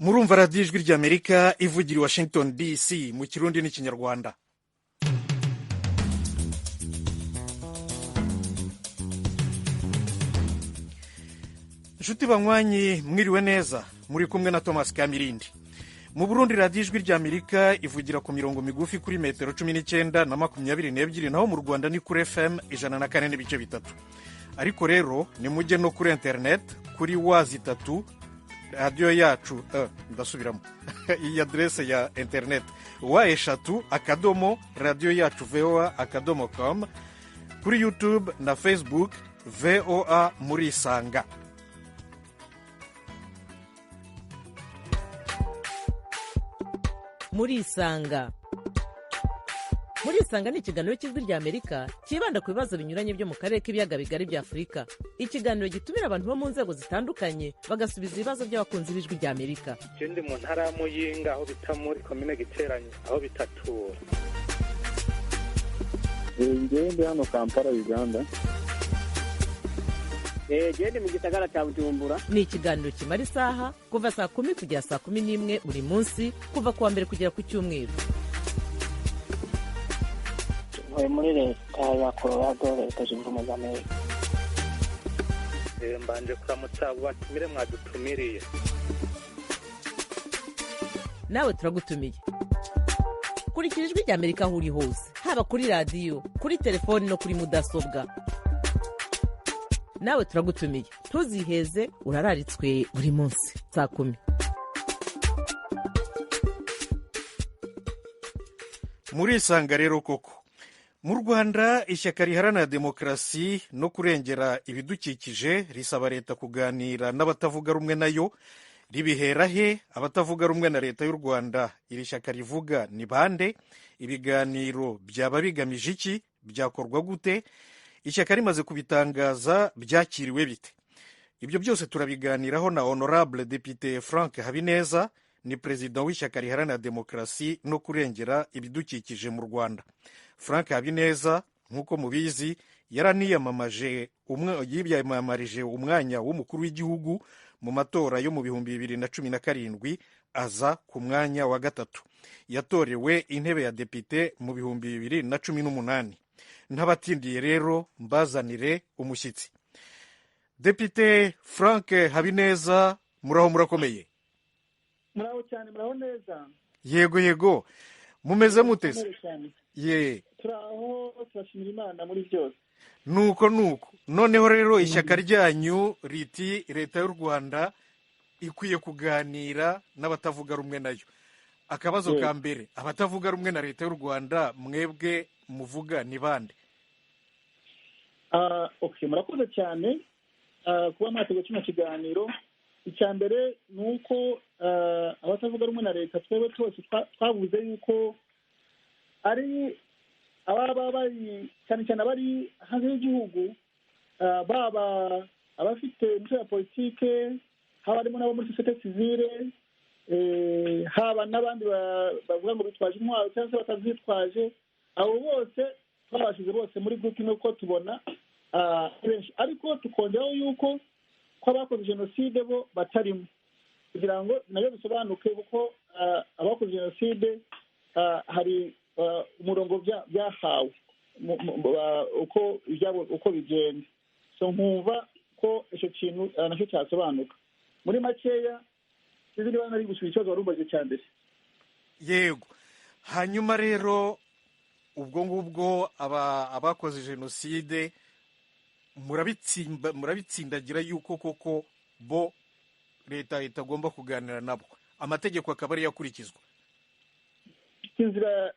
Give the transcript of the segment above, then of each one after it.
Murumva Radiyo Ijwi ry'Amerika ivugira i Washington DC mu Kirundi n'Ikinyarwanda. Inshuti banywanyi, mwiriwe neza. Muri kumwe na Thomas Kamirindi. Mu Burundi, Radiyo Ijwi ry'Amerika ivugira ku mirongo migufi kuri metero 19 na 22, naho mu Rwanda ni kuri FM 104.3. Ariko rero nimujye no kuri interineti kuri wazi 3 radiyo yacu, ndasubiramo iyi aderese ya interineti: w, .radiyoyacuvoa.com. Kuri YouTube na Facebook, VOA muri Isanga. Muri Isanga, Muri Isanga ni ikiganiro cy'Ijwi rya Amerika cyibanda ku bibazo binyuranye byo mu karere k'Ibiyaga Bigari bya Afurika. Ikiganiro gitumira abantu bo mu nzego zitandukanye, bagasubiza ibibazo by'abakunzi b'Ijwi rya Amerika. Je ndi mu ntara ya Muyinga, aho bita muri komine Giteranyi, aho bitatura. Njyewe ndi hano Kampala, Uganda. Gende mu gisagara cya Bujumbura. Ni ikiganiro kimara isaha, kuva saa 10 kugera saa 11 buri munsi, kuva ku wa mbere kugera ku cyumweru. Ntuye muri Leta ya Colorado, Leta Zunze Ubumwe za Amerika. Mbanje kuramutsa abo batumire mwadutumiriye. Nawe turagutumiye. Kurikira Ijwi rya Amerika aho uri hose, haba kuri radiyo, kuri telefoni no kuri mudasobwa. Nawe turagutumiye, ntuziheze, urararitswe buri munsi saa 10. Muri Isanga rero koko. Mu Rwanda, ishyaka riharanira demokarasi no kurengera ibidukikije risaba leta kuganira n'abatavuga rumwe nayo. Ribihera he? Abatavuga rumwe na leta y'u Rwanda iri shyaka rivuga ni bande? Ibiganiro byaba bigamije iki? Byakorwa gute? Ishyaka rimaze kubitangaza byakiriwe bite? Ibyo byose turabiganiraho na Honorable Depite Frank Habineza, ni perezida w'ishyaka riharanira demokarasi no kurengera ibidukikije mu Rwanda. Frank Habineza, nk'uko mubizi, yaraniyamamaje, yiyamamarije umwanya w'umukuru w'igihugu mu matora yo mu 2017, aza ku mwanya wa gatatu. Yatorewe intebe ya depite mu 2018. Ntabatindiye rero, mbazanire umushyitsi, Depite Frank Habineza. Muraho, murakomeye? Muraho cyane, muraho neza. Yego, mumeze muteze? Muraho cyane. Ye. Turaho, turashimira Imana muri byose. Nuko noneho rero ishyaka ryanyu riti leta y'u Rwanda ikwiye kuganira n'abatavuga rumwe nayo. Akabazo ka mbere: abatavuga rumwe na leta y'u Rwanda mwebwe muvuga ni bande? Okay, murakoze cyane kuba mwateguye kino kiganiro. Icya mbere ni uko abatavuga rumwe na leta twebwe twese twavuze yuko ari ababa bari, cyane cyane abari hanze y'igihugu, baba abafite imico ya politike, haba harimo n'abo muri sosiyete sivile, haba n'abandi bavuga ngo bitwaje intwaro cyangwa se batazitwaje. Abo bose twabashyize bose muri groupe imwe, kuko tubona ari benshi. Ariko tukongeraho yuko ko abakoze jenoside bo batarimo, kugira ngo nabyo bisobanuke, kuko abakoze jenoside hari umurongo byahawe uko ibyabo uko bigenda. So nkumva ko icyo kintu nacyo cyasobanuka. Muri makeya, sinzi niba nari gusubiza ikibazo wari umbajije cya mbere. Yego. Hanyuma rero ubwo ngubwo abakoze jenoside murabitsindagira yuko koko bo leta itagomba kuganira nabo, amategeko akaba ariyo akurikizwa? Inzira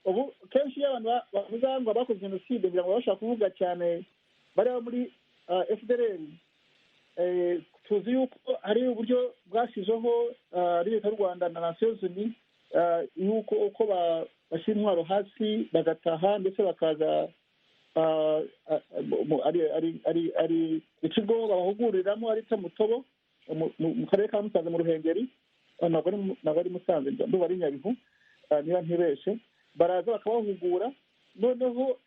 ubu kenshi iyo abantu bavuga ngo abakoze jenoside, ngira ngo baba bashaka kuvuga cyane bariya muri FDLR. Tuzi yuko hari uburyo bwashyizweho ari leta y'u Rwanda na Nations Unies, yuko uko bashyira intwaro hasi bagataha, ndetse bakaza ari ikigo babahuguriramo ari cyo Mutobo mu karere ka Musanze, mu Ruhengeri. Ntabwo ari Musanze, ndumva ari Nyabihu niba ntibeshe. Baraza bakabahugura. Noneho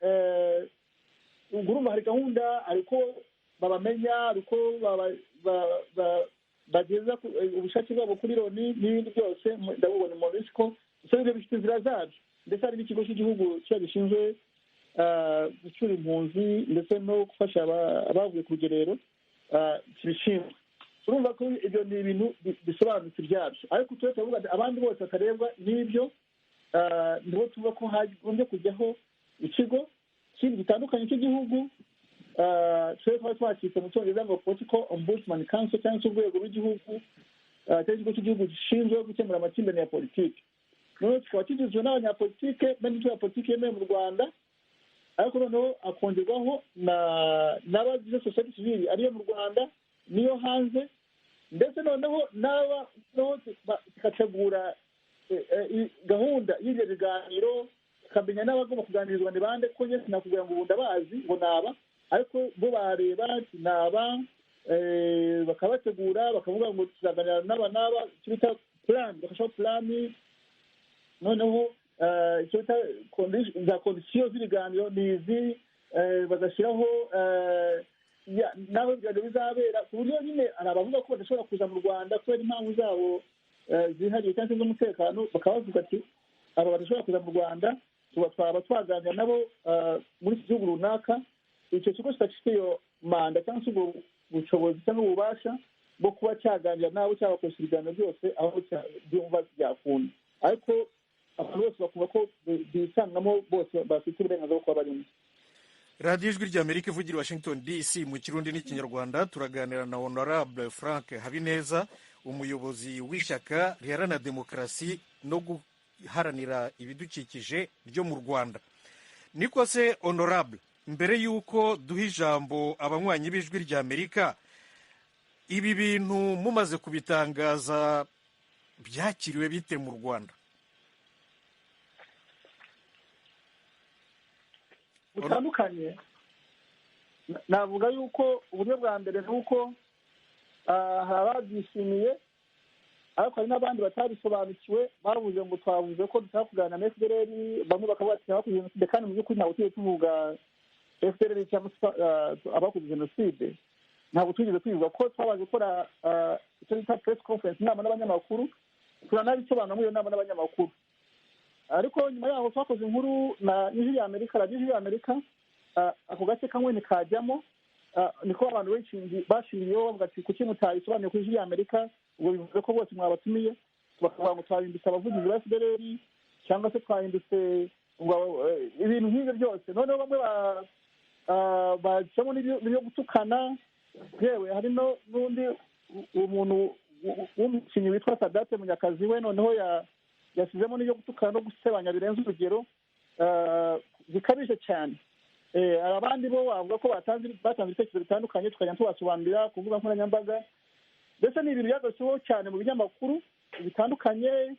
ubwo urumva hari gahunda, ariko babamenya, ariko Bageza ubushake bwabo kuri Loni n'ibindi byose, ndabubona MONUSCO. Ibyo bifite inzira zabyo, ndetse hari n'ikigo cy'igihugu kiba gishinzwe gucyura impunzi ndetse no gufasha abavuye ku rugerero kibishinzwe. Urumva ko ibyo ni ibintu bisobanutse ibyabyo, ariko tujye turavuga abandi bose batarebwa n'ibyo, nibo tuvuga ko hagombye kujyaho ikigo kindi gitandukanye cy'igihugu. Twe twari twakitse mu Cyongereza ngo Political Ombudsman Council, cyangwa se urwego rw'igihugu cyangwa ikigo cy'igihugu gishinzwe gukemura amakimbirane ya politiki. Noneho kikaba kigizwe n'abanyapolitike n'imitwe ya politiki yemewe mu Rwanda, ariko noneho hakongerwaho n'abagize sosiyete sivile ariyo mu Rwanda n'iyo hanze, ndetse noneho n'aba tugategura gahunda y'ibyo biganiro, tukamenya n'abagomba kuganirizwa ni bande. Ko njye sinakubwira ngo ubu ndabazi ngo naba, ariko bo bareba naba bakabategura, bakavuga ngo tuzaganira n'aba n'aba, icyo bita plan, bagashyiraho plan. Noneho icyo bita za conditions z'ibiganiro ni izi, bagashyiraho n'aho ibiganiro bizabera, ku buryo nyine hari abavuga ko badashobora kuza mu Rwanda kubera impamvu zabo zihariye cyangwa se z'umutekano, bakaba bavuga ati aba badashobora kuza mu Rwanda twaba twaganira nabo muri iki gihugu runaka. Icyo kigo kidafite iyo manda cyangwa se ubwo bushobozi cyangwa ububasha bwo kuba cyaganira nabo, cyabakoresha ibiganiro byose aho byumva byakunda, ariko abantu bose bakumva ko bisangamo, bose bafite uburenganzira bwo kuba barimo. Radiyo Ijwi ry'Amerika ivugira Washington DC mu Kirundi n'Ikinyarwanda. Turaganira na Honorable Frank Habineza, umuyobozi w'ishyaka riharanira demokarasi no guharanira ibidukikije ryo mu Rwanda. Niko se Honorable, mbere y'uko duha ijambo abanywanyi b'Ijwi ry'Amerika, ibi bintu mumaze kubitangaza byakiriwe bite mu Rwanda? Butandukanye. Navuga yuko uburyo bwa mbere ni uko hari ababyishimiye, ariko hari n'abandi batabisobanukiwe, bavuze ngo twavuze ko dushaka kuganira na FDLR, bamwe bakavuga ati abakoze jenoside, kandi mu by'ukuri ntabwo tujye tuvuga FDLR cyangwa abakoze jenoside, ntabwo twigeze tubivuga, ko twabaje gukora icyo bita press conference, inama n'abanyamakuru, turanabisobanura muri iyo nama n'abanyamakuru. Ariko nyuma yaho twakoze inkuru na Ijwi ry'Amerika, Radiyo Ijwi ry'Amerika, ako gace kamwe ntikajyamo, niko abantu benshi bashiriyeho bavuga ati kuki mutabisobanuye ku Ijwi ry'Amerika, ubwo bivuze ko bose mwabatumiye, bakavuga ngo twahindutse abavugizi ba FDLR cyangwa se twahindutse ibintu nk'ibyo byose. Noneho bamwe bacamo n'ibyo gutukana, yewe hari n'undi umuntu w'umukinnyi witwa Sadate Munyakazi, we noneho yasizemo n'ibyo gutukana no gusebanya birenze urugero bikabije cyane. Hari abandi bo bavuga ko batanze ibitekerezo bitandukanye, tukajya tubasobanurira ku mbuga nkoranyambaga, ndetse ni ibintu byagarutseho cyane mu binyamakuru bitandukanye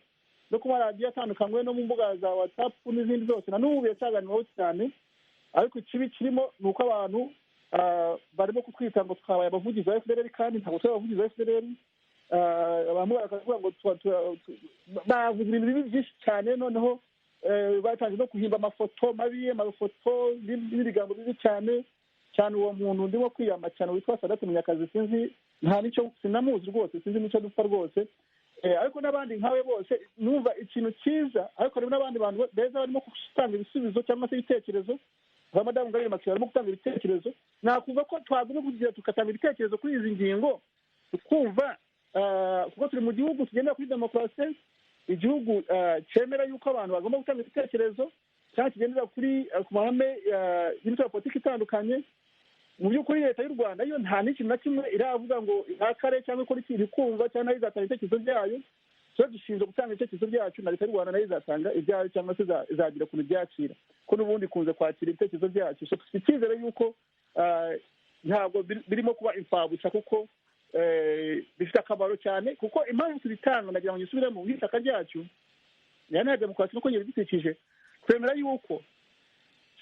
no ku maradiyo atandukanye no mu mbuga za WhatsApp n'izindi zose, na n'ubu biracyaganirwaho cyane. Ariko ikibi kirimo ni uko abantu barimo kutwita ngo twabaye abavugizi ba FDLR, kandi ntabwo turi abavugizi ba FDLR. Abantu bakavuga ngo bavuze ibintu bibi byinshi cyane, noneho batangiye no guhimba amafoto mabi, amafoto n'ibigambo bibi cyane cyane. Uwo muntu ndimo kwiyama cyane witwa Sadate Munyakazi, sinzi nta nicyo, sinamuzi rwose, sinzi n'icyo dupfa rwose. Ariko n'abandi nkawe bose numva ikintu cyiza, ariko harimo n'abandi bantu beza barimo gutanga ibisubizo cyangwa se ibitekerezo, ba Madamu Ingabire Immaculée barimo gutanga ibitekerezo. Nakumva ko twagomba kugira tugatanga ibitekerezo kuri izi ngingo, tukumva kuko turi mu gihugu tugendera kuri demokarasi, igihugu cyemera yuko abantu bagomba gutanga ibitekerezo, cyangwa kigendera kuri ku mahame y'imitwe ya politiki itandukanye. Mu by'ukuri leta y'u Rwanda yo nta n'ikintu na kimwe iravuga ngo ihakare cyangwa ikora ikintu ikumva, cyangwa nayo izatanga ibitekerezo byayo. Twe dushinzwe gutanga ibitekerezo byacu, na leta y'u Rwanda nayo izatanga ibyayo, cyangwa se izagira ukuntu ibyakira, ko n'ubundi ikunze kwakira ibitekerezo byacu. So dufite icyizere yuko ntabwo birimo kuba imfabusa, kuko bifite akamaro cyane. Kuko impamvu tubitanga, nagira ngo nyisubiremo, nk'ishyaka ryacu riharanira demokarasi no kongera ibidukikije, twemera yuko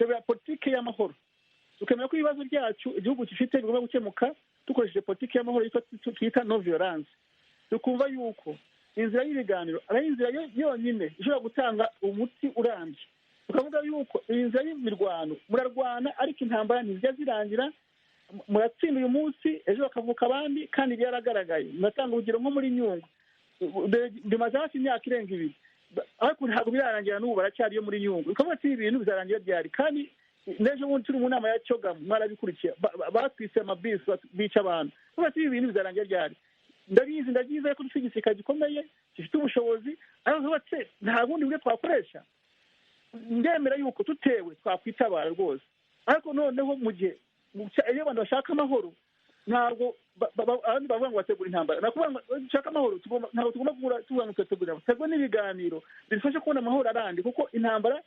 twemera politiki y'amahoro, tukemera ko ibibazo byacu igihugu gifite bigomba gukemuka dukoresheje politiki y'amahoro twita no violence. Tukumva yuko inzira y'ibiganiro ari inzira yonyine ishobora gutanga umuti urambye. Tukavuga yuko iyi nzira y'imirwano, murarwana ariko intambara ntizijya zirangira, Muratsinda uyu munsi, ejo bakavuka abandi, kandi byaragaragaye. Muratanga urugero nko muri Nyungwe, bimaze hafi imyaka irenga 2, ariko ntabwo birarangira, n'ubu baracyariyo muri Nyungwe. Bikavuga ati ibintu bizarangira byari. Kandi n'ejo bundi turi mu nama ya Cyogamu, mwarabikurikiye, batwise amabisi bica abantu. Bavuga ati ibi bintu bizarangira ryari? Ndabizi, ndabyiza ko dufite igisirikare gikomeye gifite ubushobozi, ariko nta bundi buryo twakoresha. Ndemera yuko tutewe twakwitabara rwose, ariko noneho mu gihe iyo abantu bashaka amahoro, ntabwo abandi bavuga ngo bategura intambara. Nakuvuga ngo dushaka amahoro, ntabwo tugomba kugura tuvuga ngo tuyategura. Tutegura n'ibiganiro bidufasha kubona amahoro arandi, kuko intambara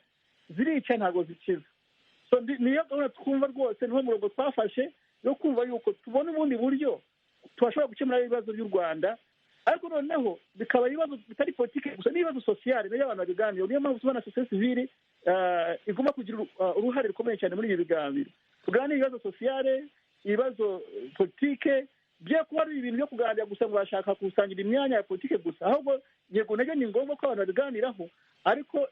zirica ntabwo zikiza. Niyo gahunda twumva rwose, niwo murongo twafashe yo kumva yuko tubona ubundi buryo tubashobora gukemura ibibazo by'u Rwanda, ariko noneho bikaba ibibazo bitari politiki gusa, n'ibibazo sosiyale nayo abantu babiganira. Niyo mpamvu tubona sosiyete sivile igomba kugira uruhare rukomeye cyane muri ibi biganiro. Tuganire ibibazo sosiyale, ibibazo politike, byo kuba ari ibintu byo kuganira gusa ngo bashaka gusangira imyanya ya politike gusa, ahubwo yego nabyo ni ngombwa ko abantu babiganiraho, ariko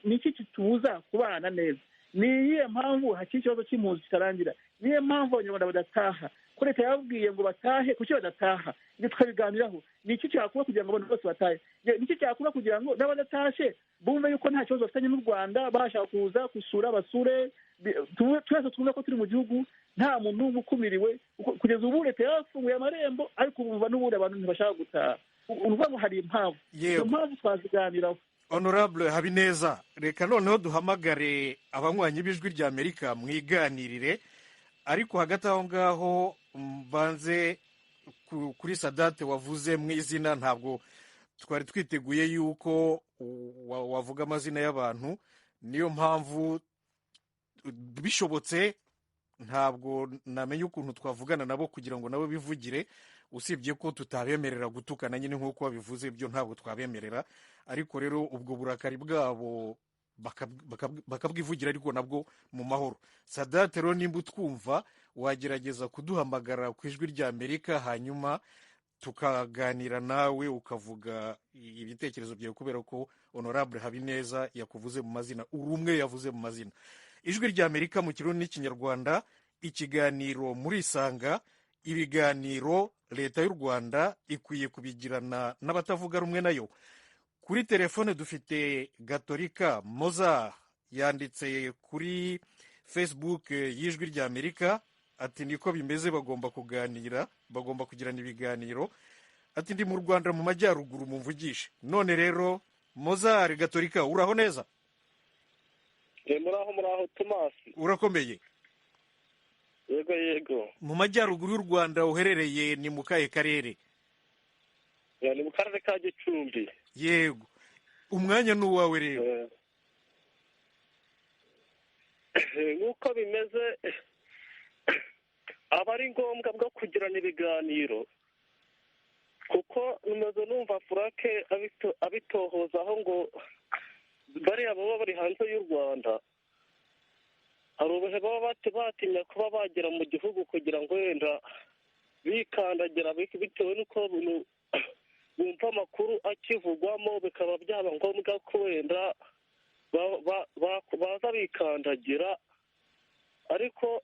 ni iki kitubuza kubana neza? Ni iyihe mpamvu hakiri ikibazo cy'impunzi kitarangira? Niyo mpamvu abanyarwanda badataha? Ko leta yababwiye ngo batahe, kuki badataha? Ibyo tukabiganiraho. Ni iki cyakuba kugira ngo abantu bose batahe? Ni iki cyakuba kugira ngo n'abadatashe bumve yuko nta kibazo bafitanye n'u Rwanda, bashaka kuza gusura basure, twese twumve ko turi mu gihugu, nta muntu n'umwe ukumiriwe. Kugeza ubu leta yafunguye amarembo, ariko bumva n'ubundi abantu ntibashaka gutaha. Uruvuga ngo hari impamvu, izo mpamvu twaziganiraho. Honorable Habineza, reka noneho duhamagare abanywanyi b'Ijwi rya Amerika mwiganirire, ariko hagati aho ngaho mbanze kuri Sadate wavuze mu izina, ntabwo twari twiteguye yuko wavuga amazina y'abantu, niyo mpamvu bishobotse ntabwo namenya ukuntu twavugana nabo kugira ngo nabo bivugire, usibye ko tutabemerera gutukana nyine nk'uko babivuze, ibyo ntabwo twabemerera, ariko rero ubwo burakari bwabo bakabwivugira, ariko nabwo mu mahoro. Sadate rero nimba utwumva wagerageza kuduhamagara ku Ijwi rya Amerika, hanyuma tukaganira nawe ukavuga ibitekerezo byawe, kubera ko Honorable Habineza yakuvuze mu mazina, uri umwe yavuze mu mazina. Ijwi rya Amerika mu Kirundi n'Ikinyarwanda, ikiganiro Murisanga, ibiganiro leta y'u Rwanda ikwiye kubigirana n'abatavuga rumwe nayo. Kuri telefone dufite Gatolika Mozart, yanditse kuri Facebook y'Ijwi rya Amerika ati niko bimeze, bagomba kuganira, bagomba kugirana ibiganiro. Ati ndi mu Rwanda mu majyaruguru, mumvugishe. None rero Mozart Gatolika, uraho neza? Muraho, muraho Tomasi. Urakomeye? Yego yego. Mu majyaruguru y'u Rwanda uherereye ni mu kahe karere? Ni mu karere ka Gicumbi. Yego, umwanya ni uwawe rero. Nk'uko bimeze aba ari ngombwa bwo kugirana ibiganiro, kuko numeze numva Frank abitohozaho ngo bariya baba bari hanze y'u Rwanda hari ubuhe baba batinya kuba bagera mu gihugu kugira ngo wenda bikandagira, bitewe n'uko bumva amakuru akivugwamo, bikaba byaba ngombwa ko wenda baza bikandagira, ariko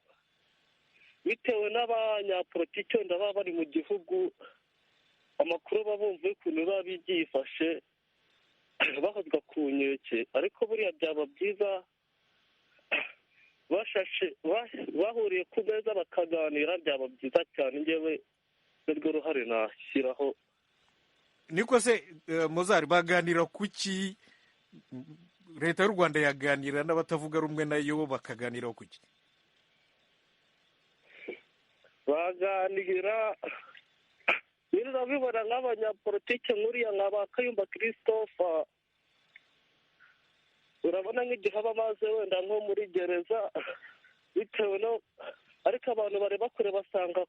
bitewe n'abanyapolitiki wenda baba bari mu gihugu, amakuru baba bumva ukuntu biba byifashe bahozwa ku nkeke. Ariko buriya byaba byiza bashashe bahuriye ku meza bakaganira, byaba byiza cyane. Njyewe nirwo ruhare nashyiraho. Niko se Mozart, baganira kuki? Leta y'u Rwanda yaganira n'abatavuga rumwe nayo bakaganira kuki? Baganira urabibona nk'abanyapolitike nk'uriya nka ba Kayumba Christopher, urabona nk'igihe aba amaze wenda nko muri gereza bitewe no, ariko abantu bareba kure basanga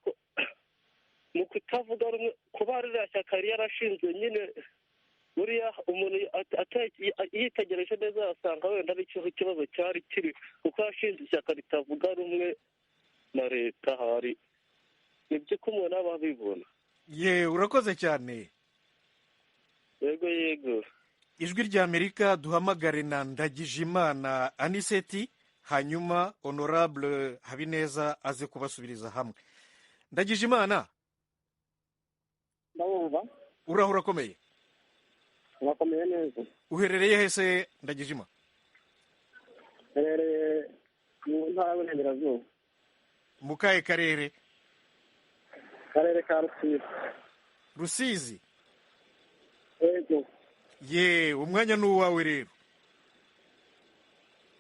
mu kutavuga rumwe kuba ririya shyaka yari yarashinzwe nyine, buriya umuntu yitegereje neza yasanga wenda ari ikibazo cyari kiri, kuko yashinze ishyaka ritavuga rumwe na leta. Hari nibyo ko umuntu aba abibona. Ye, urakoze cyane. Yego yego. Ijwi rya Amerika, duhamagare na Ndagijimana Aniseti. Hanyuma Honorable Habineza aze kubasubiriza hamwe. Ndagijimana. Ndabumva. Uraho, urakomeye? Urakomeye neza. Uherereye hese, Ndagijima? Uherereye mu Ntara y'Uburengerazuba. Mu kahe karere? Karere ka Rusizi. Rusizi? Yego. Ye, umwanya ni uwawe rero.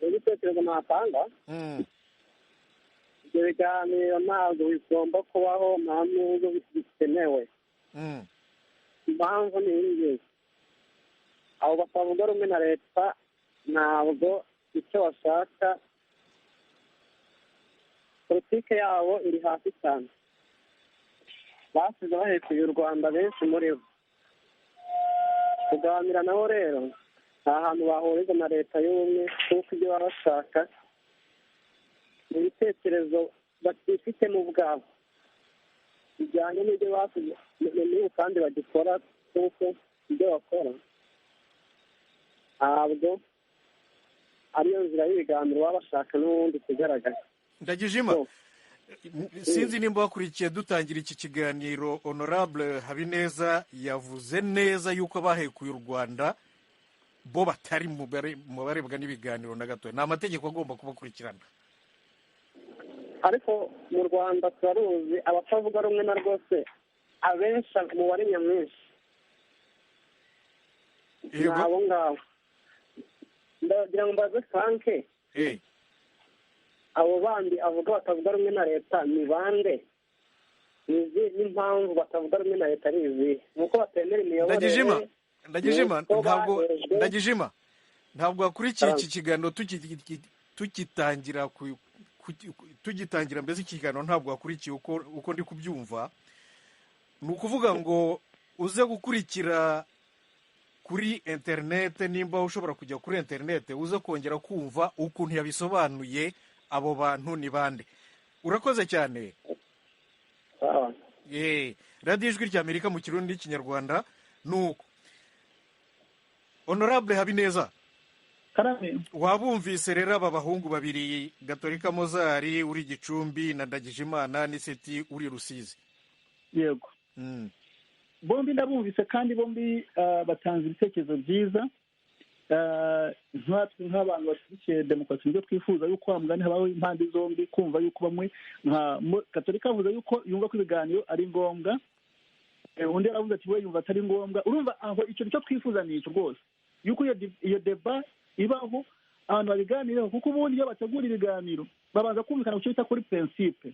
Igitekerezo natanga, ibyo biganiro ntabwo bigomba kubaho, nta nubwo bikenewe. Impamvu ni iyi: abo batavuga rumwe na leta ntabwo icyo bashaka, politike yabo iri hasi cyane. Basize bahekuye u Rwanda benshi muri bo. Kuganira nabo rero nta hantu bahuriza na leta y'ubumwe, kuko ibyo baba bashaka ni ibitekerezo batifitemo ubwabo bijyanye n'ibyo basize n'ubu kandi bagikora, kuko ibyo bakora ntabwo ariyo nzira y'ibiganiro baba bashaka n'ubundi kugaragara. Ndagijima, sinzi nimba wakurikiye dutangira iki kiganiro, Honorable Habineza yavuze neza yuko abahekuye u Rwanda bo batari mu barebwa n'ibiganiro na gato, ni amategeko agomba kubakurikirana. Ariko mu Rwanda turaruzi, abatavuga rumwe na rwose abenshi, umubare nyamwinshi ni abo ngabo. Ndagira ngo mbaze Frank, abo bandi avuga batavuga rumwe na leta ni bande? N'impamvu batavuga rumwe na leta ari izihe? Ni uko batemera imiyoborere? Ndagijima, ntabwo Ndagijima, ntabwo wakurikiye iki kiganiro tugitangira, tugitangira mbese ikiganiro, ntabwo wakurikiye uko ndi kubyumva. Ni ukuvuga ngo uze gukurikira kuri interinete, nimba ushobora kujya kuri interinete uze kongera kumva ukuntu yabisobanuye, abo bantu ni bande. Urakoze cyane. Radiyo Ijwi ry'Amerika mu Kirundi n'Ikinyarwanda. Nuko Honorable Habineza, wabumvise rero aba bahungu babiri, Gatolika Mozari uri Gicumbi na Ndagijimana N'Iseti uri Rusizi. Yego, bombi ndabumvise, kandi bombi batanze ibitekerezo byiza. Nkatwe nk'abantu bashyigikiye demokarasi, nibyo twifuza, yuko wa mugani habaho impande zombi, kumva yuko bamwe nka Katolika avuze yuko yumva ko ibiganiro ari ngombwa, undi aravuze ati we yumva atari ngombwa. Urumva aho icyo nicyo twifuza, ni icyo rwose, yuko iyo deba ibaho, abantu babiganiraho, kuko ubundi iyo bategura ibiganiro babanza kumvikana ku cyo bita kuri principe.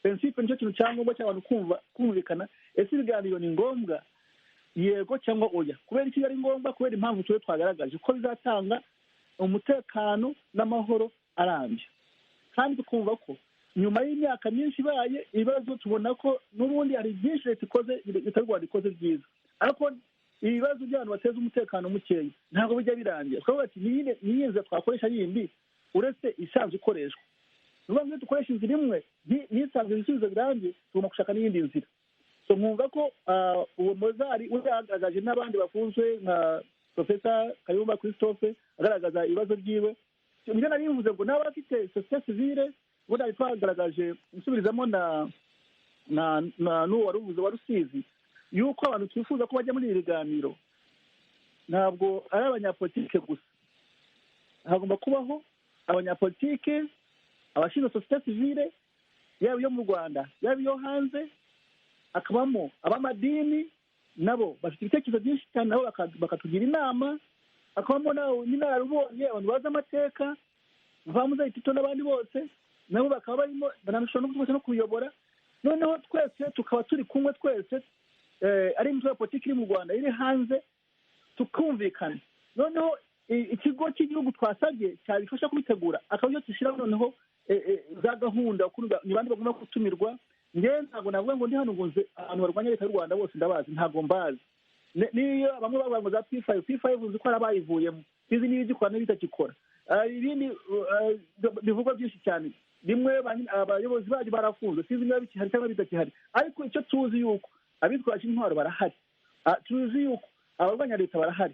Principe nicyo kintu cya ngombwa cy'abantu kumva, kumvikana: ese ibiganiro ni ngombwa, yego cyangwa oya? Kubera iki ari ngombwa? Kubera impamvu tube twagaragaje ko bizatanga umutekano n'amahoro arambye. Kandi tukumva ko nyuma y'imyaka myinshi ibaye ibibazo, tubona ko n'ubundi hari byinshi leta ikoze, leta y'u Rwanda ikoze byiza, ariko ibibazo by'abantu bateza umutekano mukeya ntabwo bijya birangira. Twavuga ati niyi nzira twakoresha yindi uretse isanzwe ikoreshwa? Ni ukuvuga ngo iyo dukoresha inzira imwe ntisanzwe ibisubizo birambye, tugomba gushaka n'iyindi nzira. So nkumva ko uwo Mozari we yagaragaje n'abandi bafunzwe nka Profesa Kayumba Christophe, agaragaza ibibazo byiwe. Nibyo nari bivuze ngo nawe afite sosiyete sivile, ubundi twagaragaje gusubirizamo na n'uwo wari uvuze wa Rusizi, yuko abantu twifuza ko bajya muri ibi biganiro ntabwo ari abanyapolitike gusa. Hagomba kubaho abanyapolitike, abashinzwe sosiyete sivile, yaba iyo mu Rwanda yaba iyo hanze, akabamo abamadini, nabo bafite ibitekerezo byinshi cyane, nabo bakatugira inama, akabamo n'inararibonye, abantu bazi amateka, Muzehe Tito n'abandi bose, nabo bakaba barimo, banashobora no kuyobora. Noneho twese tukaba turi kumwe twese, ari imitwe ya politiki iri mu Rwanda, iri hanze, tukumvikana. Noneho ikigo cy'igihugu twasabye cyabifasha kubitegura, akaba icyo dushyiraho noneho za gahunda, ni bande bagomba gutumirwa. Njye ntabwo navuga ngo ndi hano ngo nze abantu barwanya leta y'u Rwanda bose ndabazi, ntabwo mbazi. Niyo bamwe bavuga ngo za P5, P5 uzi ko hari abayivuyemo, sinzi niba igikora niba itakikora. Ibindi bivugwa byinshi cyane, bimwe abayobozi bacu barafunzwe, sinzi niba bikihari cyangwa bitakihari. Ariko icyo tuzi yuko abitwaje intwaro barahari, tuzi yuko abarwanya leta barahari,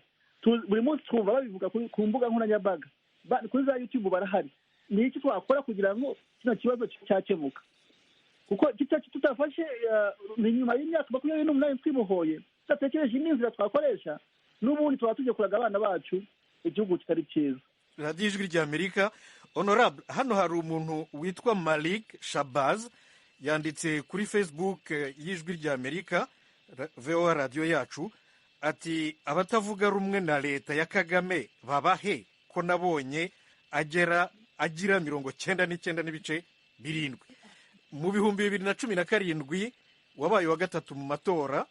buri munsi twumva babivuga ku mbuga nkoranyambaga, kuri za YouTube barahari. Ni iki twakora kugira ngo kino kibazo cyakemuka? Kuko tutafashe, ni nyuma y'imyaka 28 twibohoye, tudatekereje indi nzira twakoresha, n'ubundi tuba tugiye kuraga abana bacu igihugu kitari cyiza. Radiyo Ijwi ry'Amerika. Honorable, hano hari umuntu witwa Malik Shabaz yanditse kuri Facebook y'Ijwi ry'Amerika, VOA radiyo yacu, ati: "Abatavuga rumwe na leta ya Kagame babahe, ko nabonye agera agira 99.7 mu 2017, wabaye wa gatatu mu matora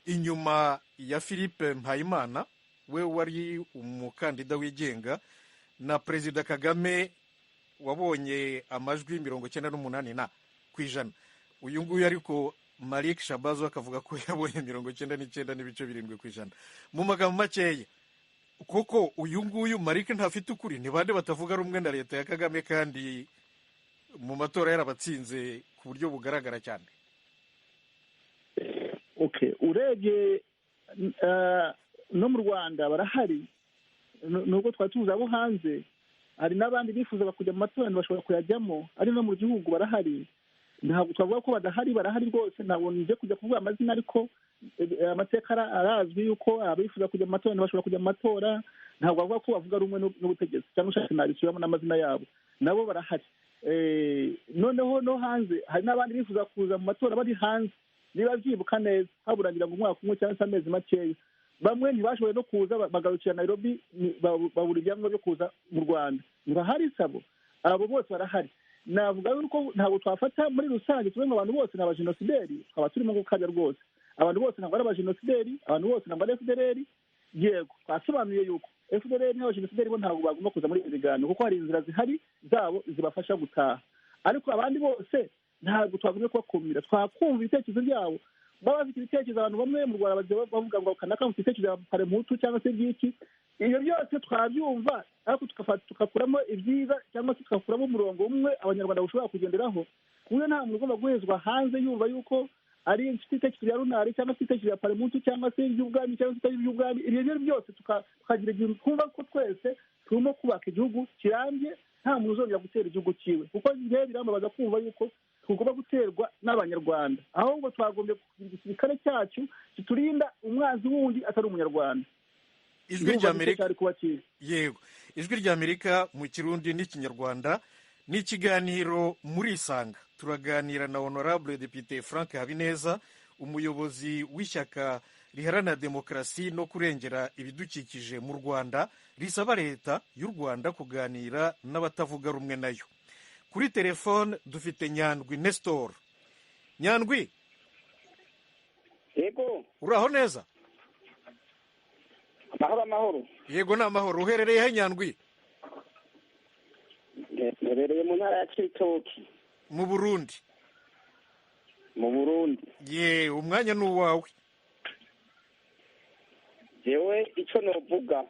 inyuma ya Philippe Mpayimana, we wari umukandida wigenga, na Perezida Kagame wabonye amajwi 98%. Uyu nguyu ariko Malik Shabazo akavuga ko yabonye 99.7%. Mu magambo makeya, kuko uyu nguyu Malik ntafite ukuri, ni bande batavuga rumwe na leta ya Kagame kandi mu matora yarabatsinze ku buryo bugaragara cyane? Okay, urebye no mu Rwanda barahari, nubwo twari tuzi abo hanze, hari n'abandi bifuzaga kujya mu matora bashobora kuyajyamo, ari no mu gihugu barahari. Ntabwo twavuga ko badahari, barahari rwose. Ntabwo nje kujya kuvuga amazina, ariko amateka arazwi yuko abifuza kujya mu matora bashobora kujya mu matora. Ntabwo bavuga ko bavuga rumwe n'ubutegetsi, cyangwa ushatse nabisubiramo n'amazina yabo, nabo barahari. Noneho no hanze hari n'abandi bifuza kuza mu matora bari hanze. Niba byibuka neza, haburangira ngo umwaka umwe cyangwa se amezi makeya, bamwe ntibashoboye no kuza, bagarukira Nairobi, babura ibyangombwa byo kuza mu Rwanda. Ntibahari sabo, abo bose barahari. Navuga yuko ntabwo twafata muri rusange tuve ngo abantu bose ni abajenosideri, twaba turimo gukabya rwose. Abantu bose ntabwo ari abajenosideri, abantu bose ntabwo ari FDLR. Yego, twasobanuye yuko FDLR n'abajenosideri bo ntabwo bagomba kuza muri ibi biganiro, kuko hari inzira zihari zabo zibafasha gutaha. Ariko abandi bose ntabwo twagombye kubakumira, twakumva ibitekerezo byabo. Baba bafite ibitekerezo, abantu bamwe mu Rwanda bavuga ngo kanaka bafite ibitekerezo bya Parmehutu cyangwa se by'iki, ibyo byose twabyumva, ariko tugakuramo ibyiza cyangwa se tugakuramo umurongo umwe Abanyarwanda bashobora kugenderaho, ku buryo nta muntu ugomba guhezwa hanze yumva yuko ari ibitekerezo bya runari cyangwa se ibitekerezo bya Parmehutu cyangwa se iby'ubwami cyangwa se ibitari iby'ubwami. Ibyo byose tukagira igihe twumva ko twese turimo kubaka igihugu kirambye, nta muntu uzongera gutera igihugu cyiwe. Kuko njyewe birambabaza kumva yuko tugomba guterwa n'Abanyarwanda, ahubwo twagombye kugira igisirikare cyacu kiturinda umwanzi wundi atari Umunyarwanda. Ijwi ry'Amerika, yego, Ijwi ry'Amerika mu Kirundi n'Ikinyarwanda, ni ikiganiro Muri Isanga. Turaganira na Honorable Depite Frank Habineza, umuyobozi w'ishyaka riharanira demokarasi no kurengera ibidukikije mu Rwanda, risaba leta y'u Rwanda kuganira n'abatavuga rumwe nayo. Kuri telefone dufite Nyandwi Nestor. Nyandwi. Yego. Uraho neza? Amahoro, amahoro. Yego, ni amahoro. Uherereye he, Nyandwi? Mherereye mu ntara ya Cibitoki. Mu Burundi. Mu Burundi. Ye, umwanya ni uwawe. Jewe icyo novuga,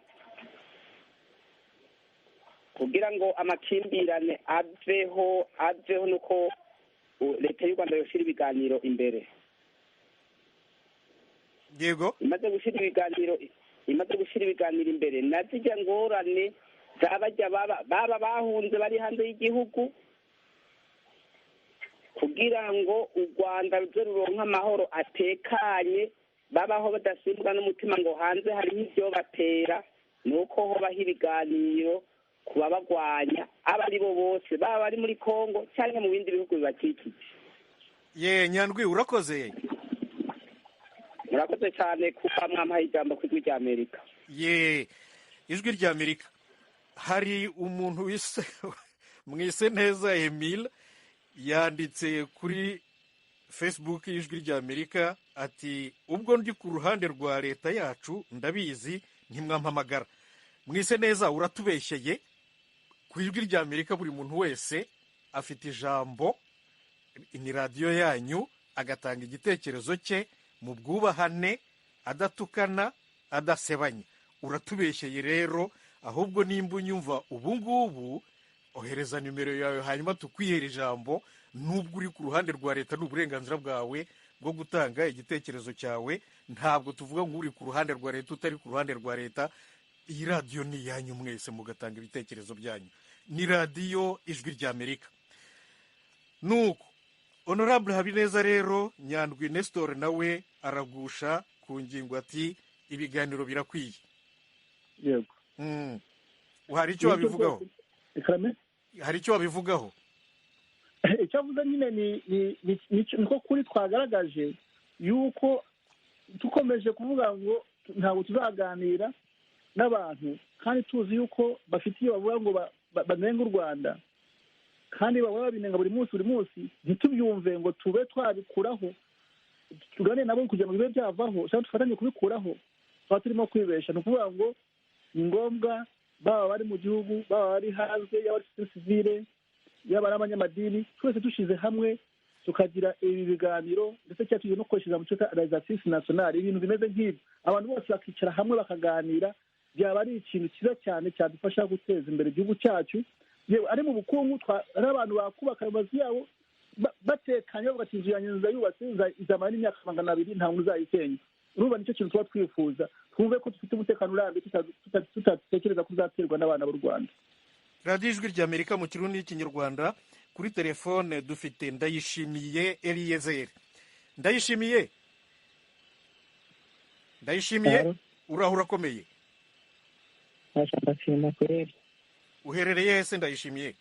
kugira ngo amakimbirane aveho nuko leta y'u Rwanda yoshira ibiganiro imbere. Yego. Imaze gushyira ibiganiro imbere, nazijya ngorane zabajya baba bahunze bari hanze y'igihugu, kugira ngo u Rwanda ruze ruronke amahoro atekanye, babaho badasimbwa n'umutima ngo hanze hariho ibyo batera. Nuko hobaho ibiganiro ku babagwanya abo ari bo bose, baba bari muri Kongo cyangwa mu bindi bihugu bibakikije. Ye, Nyandwi, urakoze. Murakoze cyane kuba mwampaye ijambo ku Ijwi ry'Amerika. Ye, Ijwi ry'Amerika. Hari umuntu wise mwise neza Emile yanditse kuri Facebook y'Ijwi ry'Amerika ati: "Ubwo ndi ku ruhande rwa leta yacu ndabizi ntimwampamagara." Mwise neza, uratubeshyeye. Ku Ijwi ry'Amerika buri muntu wese afite ijambo, ni radiyo yanyu, agatanga igitekerezo cye mu bwubahane, adatukana, adasebanya. Uratubeshyeye rero, ahubwo nimba unyumva ubu ngubu, ohereza nimero yawe hanyuma tukwihere ijambo. Nubwo uri ku ruhande rwa leta, ni uburenganzira bwawe bwo gutanga igitekerezo cyawe. Ntabwo tuvuga ngo uri ku ruhande rwa leta, utari ku ruhande rwa leta. Iyi radiyo ni iyanyu mwese, mugatanga ibitekerezo byanyu. Ni Radiyo Ijwi ry'Amerika. Nuko Honorable Habineza rero, Nyandwi Nestor nawe aragusha ku ngingo, ati ibiganiro birakwiye. Yego. Hari icyo wabivugaho? Hari icyo wabivugaho? Icyo avuze nyine ni niko kuri twagaragaje yuko dukomeje kuvuga ngo ntabwo tuzaganira n'abantu, kandi tuzi yuko bafite iyo bavuga ngo banenga u Rwanda, kandi bahora babinenga buri munsi buri munsi, ntitubyumve ngo tube twabikuraho, tuganire nabo kugira ngo bibe byavaho cyangwa dufatanye kubikuraho, tuba turimo kwibesha. Ni ukuvuga ngo ni ngombwa, baba bari mu gihugu, baba bari hanze, yaba ari sivile, yaba ari abanyamadini, twese dushyize hamwe tukagira ibi biganiro, ndetse cyangwa tugiye no gukoresha mu cyo realization nationale, ibintu bimeze nk'ibi, abantu bose bakicara hamwe bakaganira, byaba ari ikintu cyiza cyane cyadufasha guteza imbere igihugu cyacu. Yewe ari mu bukungu, ari abantu bakubaka amazu yabo batekanye, bavuga ati inzu yanjye nzayubatse izamara n'imyaka 200, nta muntu uzayisenya. Urumva nicyo kintu tuba twifuza, twumve ko dufite umutekano urambye, tutatekereza ko uzaterwa n'abana b'u Rwanda. Radiyo Ijwi ry'Amerika mu Kirundi n'Ikinyarwanda. Kuri telefone dufite Ndayishimiye Eliezer. Ndayishimiye, Ndayishimiye, uraho urakomeye? Uherereye hese Ndayishimiye?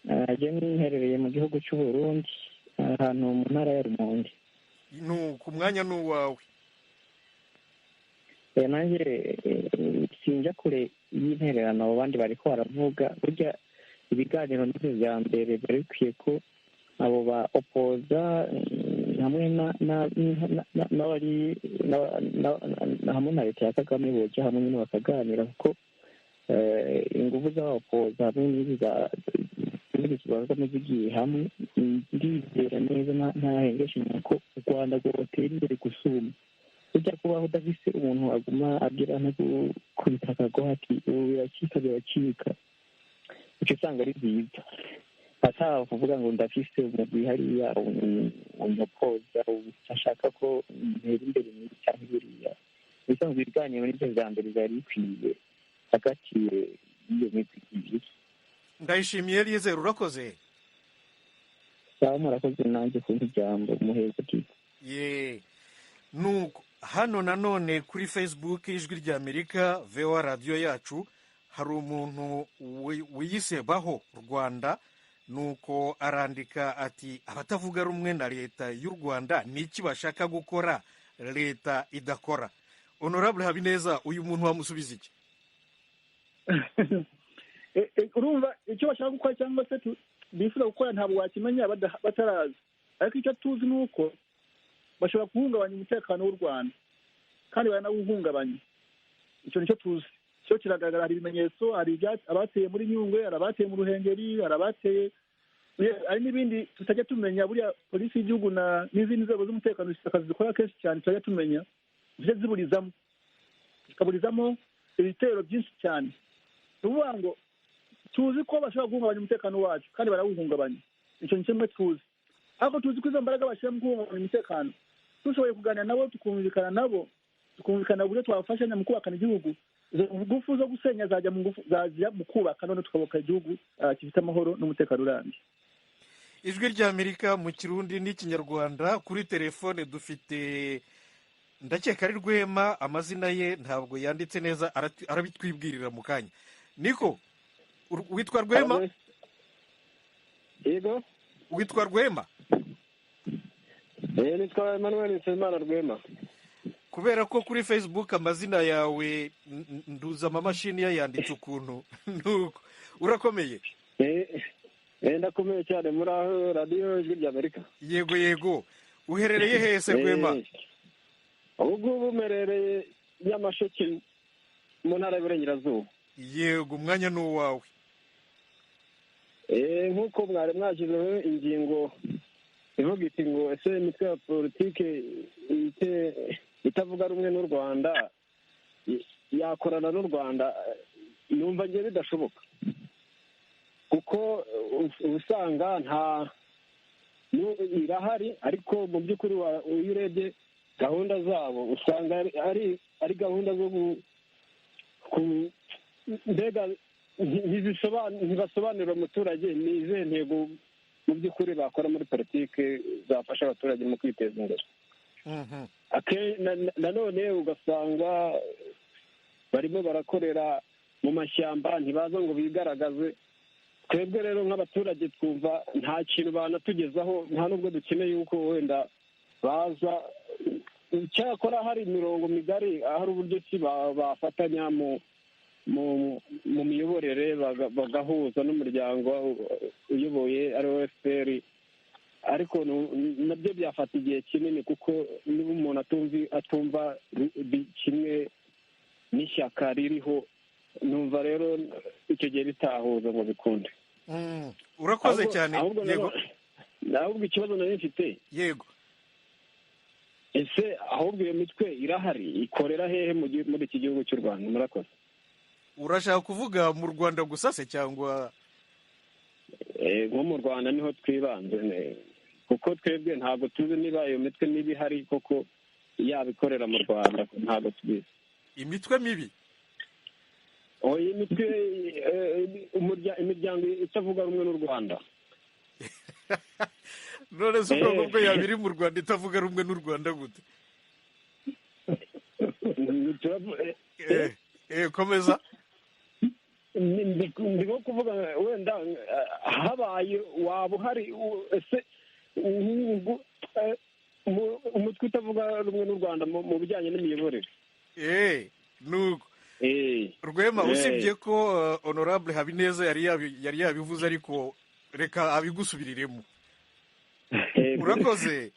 Njye mwiherereye mu gihugu cy'u Burundi, ahantu mu ntara ya Rumonge. Ku mwanya ni uwawe. Nanjye sinjya kure y'intererano abo bandi bariko baravuga. Burya ibiganiro nivyo vya mbere bari bikwiye ko abo ba opoza hamwe n'abari hamwe na leta ya Kagame boja hamwe nyine bakaganira, kuko inguvu z'abapoza hamwe n'izi za Kagame zigiye hamwe, ndizera neza ntahengeshanya ko u Rwanda rwotera imbere gusumba. Ujya kubaho udafise umuntu aguma agira no gukubita akagoha ati ubu biracika biracika, uca usanga ari byiza ataba kuvuga ngo ndafise umugwi hariya umupoza ashaka ko ntera imbere muri cyangwa buriya. Ibisanzwe ibiganiro nibyo vya mbere vyari bikwiye hagati y'iyo migwi ibiri. Ndayishimiye Eliezer, urakoze. Sawa, murakoze nanjye kumpa ijambo, muheza bwiza. Ye, nuko hano nanone kuri Facebook Ijwi ry'Amerika VOA radiyo yacu, hari umuntu wiyise Baho Rwanda, nuko arandika ati abatavuga rumwe na leta y'u Rwanda ni iki bashaka gukora leta idakora? Honorable Habineza, uyu muntu wamusubiza iki? Urumva icyo bashaka gukora cyangwa se bifuza gukora ntabwo wakimenya batarazi, ariko icyo tuzi ni uko bashobora guhungabanya umutekano w'u Rwanda, kandi baranawuhungabanya. Icyo nicyo tuzi, cyo kiragaragara. Hari ibimenyetso, hari abateye muri Nyungwe, hari abateye mu Ruhengeri, hari abateye, hari n'ibindi tutajya tumenya. Buriya polisi y'igihugu n'izindi nzego z'umutekano zifite akazi zikora kenshi cyane tutajya tumenya, zijya ziburizamo, zikaburizamo ibitero byinshi cyane. Ni ukuvuga ngo tuzi ko bashobora guhungabanya umutekano wacu, kandi barawuhungabanya. Icyo ni kimwe tuzi, ariko tuzi ko izo mbaraga bashyira mu guhungabanya umutekano, dushoboye kuganira nabo, tukumvikana nabo, tukumvikana uburyo twabafashanya mu kubakana igihugu, izo ngufu zo gusenya zajya mu ngufu, zajya mu kubaka, none tukabaka igihugu gifite amahoro n'umutekano urambye. Ijwi ry'Amerika mu Kirundi n'Ikinyarwanda. Kuri telefone dufite, ndakeka ari Rwema, amazina ye ntabwo yanditse neza, arabitwibwirira mu kanya. Niko, witwa Rwema? Yego. Witwa Rwema? Nitwa Emmanuel Nsabimana Rwema. Kubera ko kuri Facebook amazina yawe nduza amamashini yayanditse ukuntu, nuko urakomeye? Ndakomeye cyane. Muri aho Radiyo Ijwi ry'Amerika. Yego yego. Uherereye hese Rwema? Ubu ngubu mperereye Nyamasheke mu ntara y'Iburengerazuba. Yego, umwanya ni uwawe. Nk'uko mwari mwashyizeho ingingo ivuga iti ngo ese imitwe ya politike itavuga rumwe n'u Rwanda yakorana n'u Rwanda, numva ngiye bidashoboka, kuko usanga nta irahari, ariko mu by'ukuri iyo urebye gahunda zabo usanga ari ari gahunda zo mbega ntibasobanurira umuturage ni izihe ntego mu by'ukuri bakora muri politiki zafasha abaturage mu kwiteza imbere. Nanone ugasanga barimo barakorera mu mashyamba, ntibaza ngo bigaragaze. Twebwe rero nk'abaturage twumva nta kintu banatugezaho, nta n'ubwo dukeneye yuko wenda baza. Cyakora hari imirongo migari, hari uburyo ki bafatanya mu miyoborere, bagahuza n'umuryango uyoboye ari wo FPR, ariko nabyo byafata igihe kinini, kuko niba umuntu atumva kimwe n'ishyaka ririho, numva rero icyo gihe bitahuza ngo bikunde. Urakoze cyane. Ahubwo ikibazo nari mfite, yego, ese ahubwo iyo mitwe irahari, ikorera hehe muri iki gihugu cy'u Rwanda? Murakoze. Urashaka kuvuga mu Rwanda gusa se cyangwa? Nko mu Rwanda niho twibanze, kuko twebwe ntabwo tuzi niba iyo mitwe niba ihari koko yabikorera mu Rwanda, ntabwo tubizi. Imitwe mibi? Oya, imitwe, imiryango itavuga rumwe n'u Rwanda. None se ubwoko bwo yaba iri mu Rwanda itavuga rumwe n'u Rwanda gute? Komeza. Ndimo kuvuga wenda habaye waba uhari, ese umutwe utavuga rumwe n'u Rwanda mu bijyanye n'imiyoborere? Nuko Rwema, usibye ko Honorable Habineza yari yabivuze, ariko reka abigusubiriremo. Urakoze.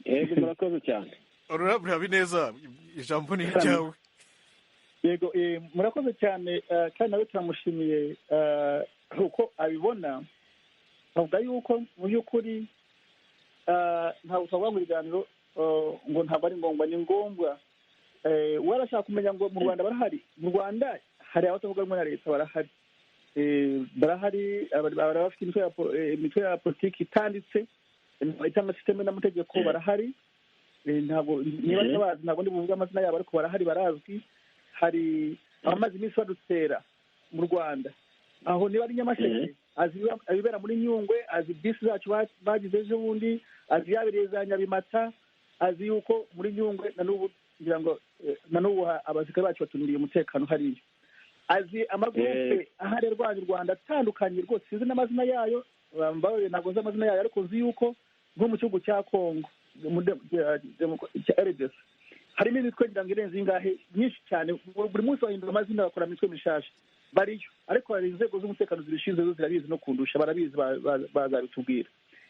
Yego, murakoze cyane. Honorable Habineza, ijambo ni iryawe. Yego, murakoze cyane, kandi nawe turamushimiye uko abibona. Avuga yuko mu by'ukuri ntabwo twavuga ngo ibiganiro ngo ntabwo ari ngombwa, ni ngombwa. Warashaka kumenya ngo mu Rwanda barahari? Mu Rwanda hari abatavuga rumwe na leta, barahari, barahari, bafite imitwe ya politiki itanditse, itanditse n'amategeko, barahari. Ntabwo niba ntabazi, ntabwo ndi buvuge amazina yabo, ariko barahari, barazwi. Hari abamaze iminsi badutera mu Rwanda, aho niba ari Nyamasheke azi ibibera muri Nyungwe, azi bisi zacu bagize ejo bundi, azi yabereye za Nyabimata, azi yuko muri Nyungwe na n'ubu kugira ngo na n'ubu abasirikare bacu batuniriye umutekano hariya, azi amagurupe ahari arwanya u Rwanda atandukanye rwose, sinzi n'amazina yayo, ntabwo nzi amazina yayo, ariko nzi yuko nko mu gihugu cya Kongo cya RDC harimo imitwe ngira ngo irenze ingahe myinshi cyane, buri munsi bahindura amazina, bakora imitwe mishasha, bariyo. Ariko hari inzego z'umutekano zibishinzwe, zo zirabizi no kundusha, barabizi, bazabitubwira.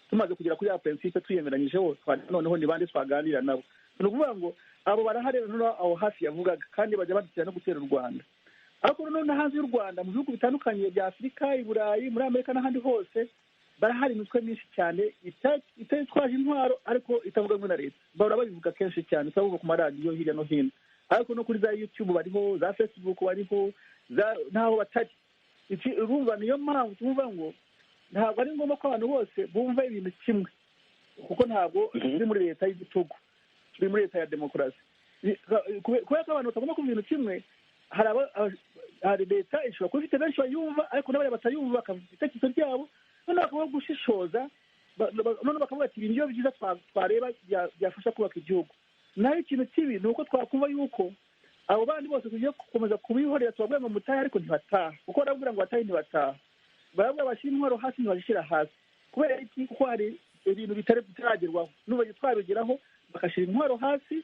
Tumaze kugera kuri ya principe twiyemeranyijeho, noneho ni bande twaganira nabo. Ni ukuvuga ngo abo barahari noneho aho hafi yavugaga, kandi bajya badutera no gutera u Rwanda. Ariko noneho hanze y'u Rwanda, mu bihugu bitandukanye bya Afurika, i Burayi, muri Amerika n'ahandi hose, barahari imitwe myinshi cyane ititwaje intwaro ariko itavuga rumwe na leta. Bahora babivuga kenshi cyane, turavuga ku maradiyo hirya no hino, ariko no kuri za YouTube bariho, za Facebook bariho, ntaho batari. Urumva niyo mpamvu tuvuga ngo ntabwo ari ngombwa ko abantu bose bumva ibintu kimwe, kuko ntabwo turi muri leta y'igitugu, turi muri leta ya demokarasi. Kubera ko abantu batagomba kumva ibintu kimwe, hari leta ishobora kuba ifite benshi bayumva, ariko n'abariya batayumva bakavuga ibitekerezo byabo, noneho bakaba gushishoza, noneho bakavuga ati ibintu byiza twareba byafasha kubaka igihugu. Naho ikintu kibi ni uko twakumva yuko abo bandi bose tugiye gukomeza kubihorera, tubabwira ngo mutahe ariko ntibataha, kuko barabwira ngo batahe ntibataha, barabwira bashyira intwaro hasi ntibazishyira hasi. Kubera iki? Kuko hari ibintu bitaragerwaho, n'ubu twabigeraho bagashyira intwaro hasi,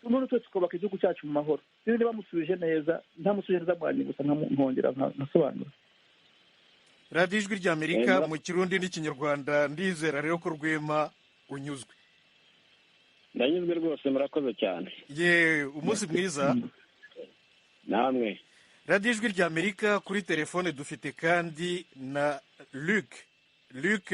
noneho twese tukubaka igihugu cyacu mu mahoro. Sinzi niba musubije neza, ntamusubije neza mwanyibutsa nkongera nkasobanura. Radiyo Ijwi ry'Amerika mu Kirundi n'Ikinyarwanda. Ndizera rero ko Rwema unyuzwe. Ndanyuzwe rwose, murakoze cyane. Ye, umunsi mwiza namwe. Radiyo Ijwi ry'Amerika. Kuri telefone dufite kandi na Luc. Luc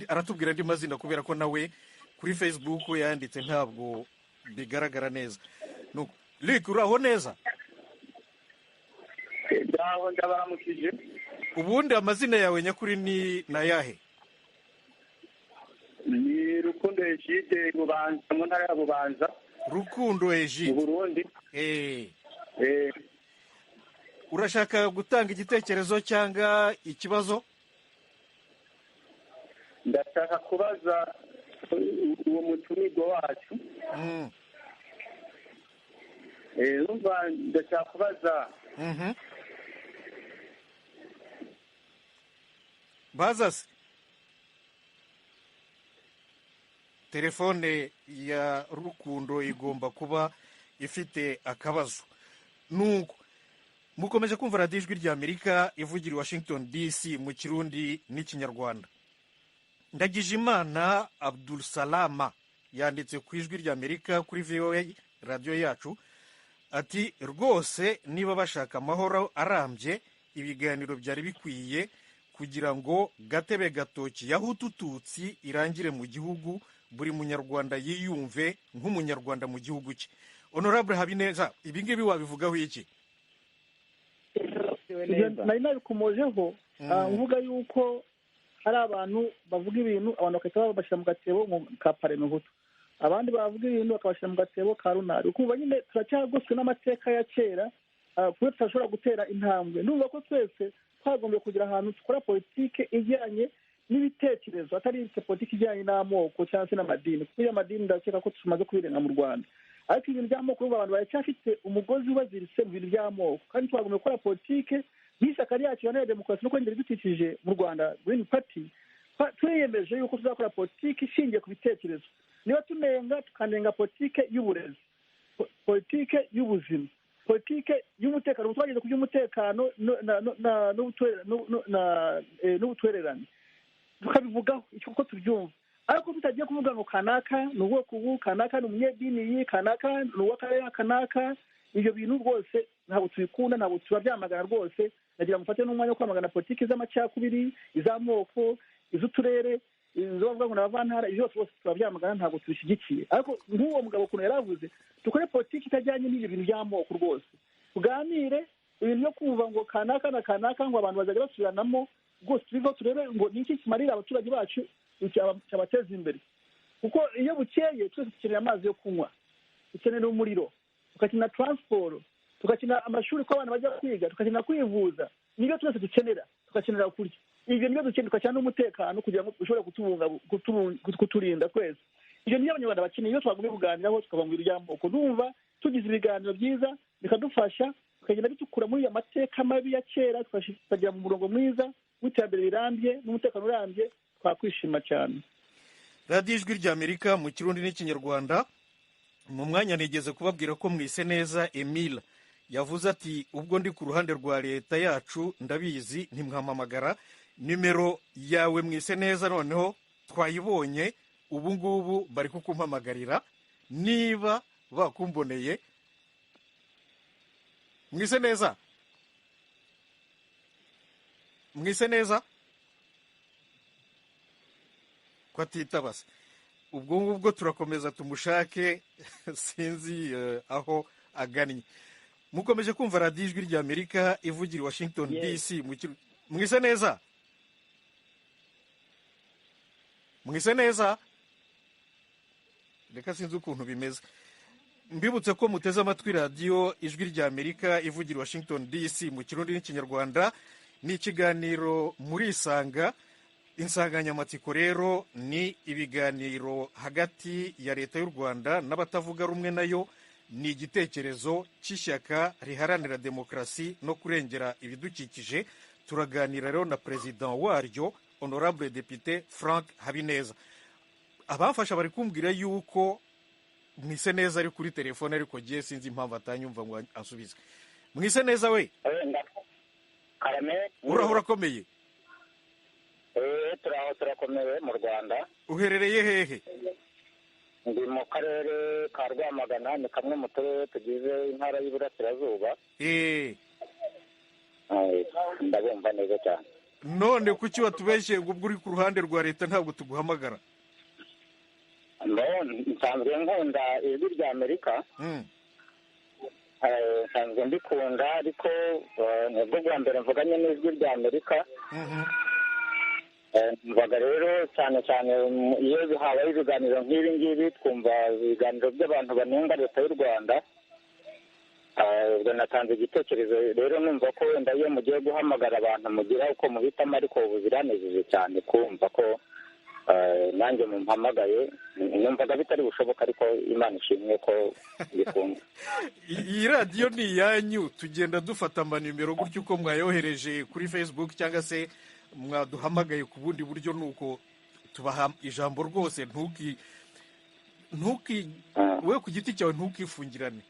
aratubwira andi mazina kubera ko nawe kuri Facebook yanditse ntabwo bigaragara neza. Luc, uraho neza? Ndaho, ndabaramukije. Ubundi amazina yawe nyakuri ni nayahe? Ni Rukundo Egide Bubanza, mu ntara ya Bubanza. Rukundo Egide mu Burundi. Urashaka gutanga igitekerezo cyangwa ikibazo? Ndashaka kubaza uwo mutumirwa wacu. Ndashaka kubaza baza se telefone ya Rukundo igomba kuba ifite akabazo. Nuko mukomeje kumva radiyo Ijwi ry'Amerika ivugira i Washington DC mu Kirundi n'Ikinyarwanda. Ndagijimana Abdul Salama yanditse ku Ijwi ry'Amerika kuri VOA radiyo yacu ati rwose niba bashaka amahoro arambye ibiganiro byari bikwiye kugira ngo gatebe gatoki ya Hutu-Tutsi irangire mu gihugu, buri munyarwanda yiyumve nk'umunyarwanda mu gihugu cye. Honorable Habineza, ibi ngibi wabivugaho iki? Nari nabikomojeho mvuga yuko hari abantu bavuga ibintu abantu bagahita babashyira mu gatebo ka Parmehutu, abandi bavuga ibintu bakabashyira mu gatebo ka runari. Ukumva nyine turacyagoswe n'amateka ya kera kuko tutashobora gutera intambwe. Ndumva ko twese twagombye kugira ahantu dukora politike ijyanye n'ibitekerezo, atari politiki ijyanye n'amoko cyangwa se n'amadini, kuko iyo amadini ndakeka ko tumaze kubirenga mu Rwanda. Ariko ibintu by'amoko ubu abantu baracyafite umugozi ubaziritse mu bintu by'amoko, kandi twagombye gukora politike nk'ishyaka ryacu iharanira demokarasi no kurengera ibidukikije mu Rwanda, Green Party. Twiyemeje yuko tuzakora politiki ishingiye ku bitekerezo. Niba tunenga, tukanenga politike y'uburezi, politike y'ubuzima, politike y'umutekano. Ubu twageze ku by'umutekano n'ubutwererane, tukabivugaho icyo kuko tubyumva, ariko tutagiye kuvuga ngo kanaka ni ubwoko ubu, kanaka ni umunyedini iyi, kanaka ni uw'akarere kanaka. Ibyo bintu rwose ntabwo tubikunda, ntabwo turabyamagana rwose. Nagira ngo mufate n'umwanya wo kwamagana politiki z'amacakubiri, iz'amoko, iz'uturere, izo bavuga ngo ni abavantara, ibyo byose rwose turabyamagana, ntabwo tubishyigikiye. Ariko nk'uwo mugabo ukuntu yari avuze, dukore politiki itajyanye n'ibyo bintu by'amoko rwose, tuganire ibintu byo kumva ngo kanaka na kanaka ngo abantu bazajya basubiranamo rwose, tubiveho turebe ngo ni iki kimarira abaturage bacu, cyabateza imbere. Kuko iyo bukeye twese dukenera amazi yo kunywa, dukenera umuriro, tugakenera taransiporo, tugakenera amashuri ko abana bajya kwiga, tugakenera kwivuza, nibyo twese dukenera, tugakenera kurya. Ibyo nibyo dukenera, tugakenera n'umutekano kugira ngo ushobore kuturinda twese. Ibyo niyo abanyarwanda bakeneye, iyo twagombye kuganiraho tukava mu bintu by'amoko. Ndumva tugize ibiganiro byiza bikadufasha, tukagenda bitukura muri ya mateka mabi ya kera, tukagera mu murongo mwiza w'iterambere rirambye n'umutekano urambye, twakwishima cyane. Radiyo Ijwi ry'Amerika mu Kirundi n'Ikinyarwanda. Mu mwanya nigeze kubabwira ko Mwiseneza Emile yavuze ati ubwo ndi ku ruhande rwa leta yacu ndabizi ntimwampamagara. Nimero yawe Mwiseneza noneho twayibonye, ubu ngubu bari kukumpamagarira niba bakumboneye. Mwiseneza, Mwiseneza ko atitabase. Ubwo ngubwo turakomeza tumushake, sinzi aho agannye. Mukomeje kumva radiyo Ijwi ry'Amerika ivugira i Washington DC. Mwiseneza, Mwiseneza, reka sinzi ukuntu bimeze. Mbibutse ko muteze amatwi radiyo Ijwi ry'Amerika ivugira i Washington DC mu Kirundi n'Ikinyarwanda. Ni ikiganiro Murisanga. Insanganyamatsiko rero ni ibiganiro hagati ya leta y'u Rwanda n'abatavuga rumwe nayo. Ni igitekerezo cy'ishyaka riharanira demokarasi no kurengera ibidukikije. Turaganira rero na perezida waryo Honorable Depite Frank Habineza. Abamfasha bari kumbwira yuko Mwiseneza ari kuri telefone, ariko giye sinzi impamvu atanyumva ngo asubize. Mwiseneza we, uraho urakomeye? Turaho turakomeye mu Rwanda. Uherereye hehe? Ndi mu karere ka Rwamagana, ni kamwe mu turere tugize intara y'Iburasirazuba. Ndabumva neza cyane. None kuki watubeshye ngo ubwo uri ku ruhande rwa leta ntabwo tuguhamagara? Nsanzwe nkunda Ijwi ry'Amerika, nsanzwe mbikunda, ariko nibwo bwa mbere mvuganye n'Ijwi ry'Amerika. Mvaga rero cyane cyane iyo habaye ibiganiro nk'ibi ngibi, twumva ibiganiro by'abantu banenga leta y'u Rwanda. Ubwo natanze igitekerezo rero, numva ko wenda iyo mugiye guhamagara abantu mugira uko muhitamo, ariko ubu biranejeje cyane kumva ko nanjye mumpamagaye. Numvaga bitari bushoboka, ariko Imana ishimwe ko bikunze. Iyi radiyo ni iyanyu, tugenda dufata amanimero gutyo uko mwayohereje kuri Facebook cyangwa se mwaduhamagaye ku bundi buryo, nuko tubaha ijambo rwose. Ntuki ntuki we ku giti cyawe ntukifungirane,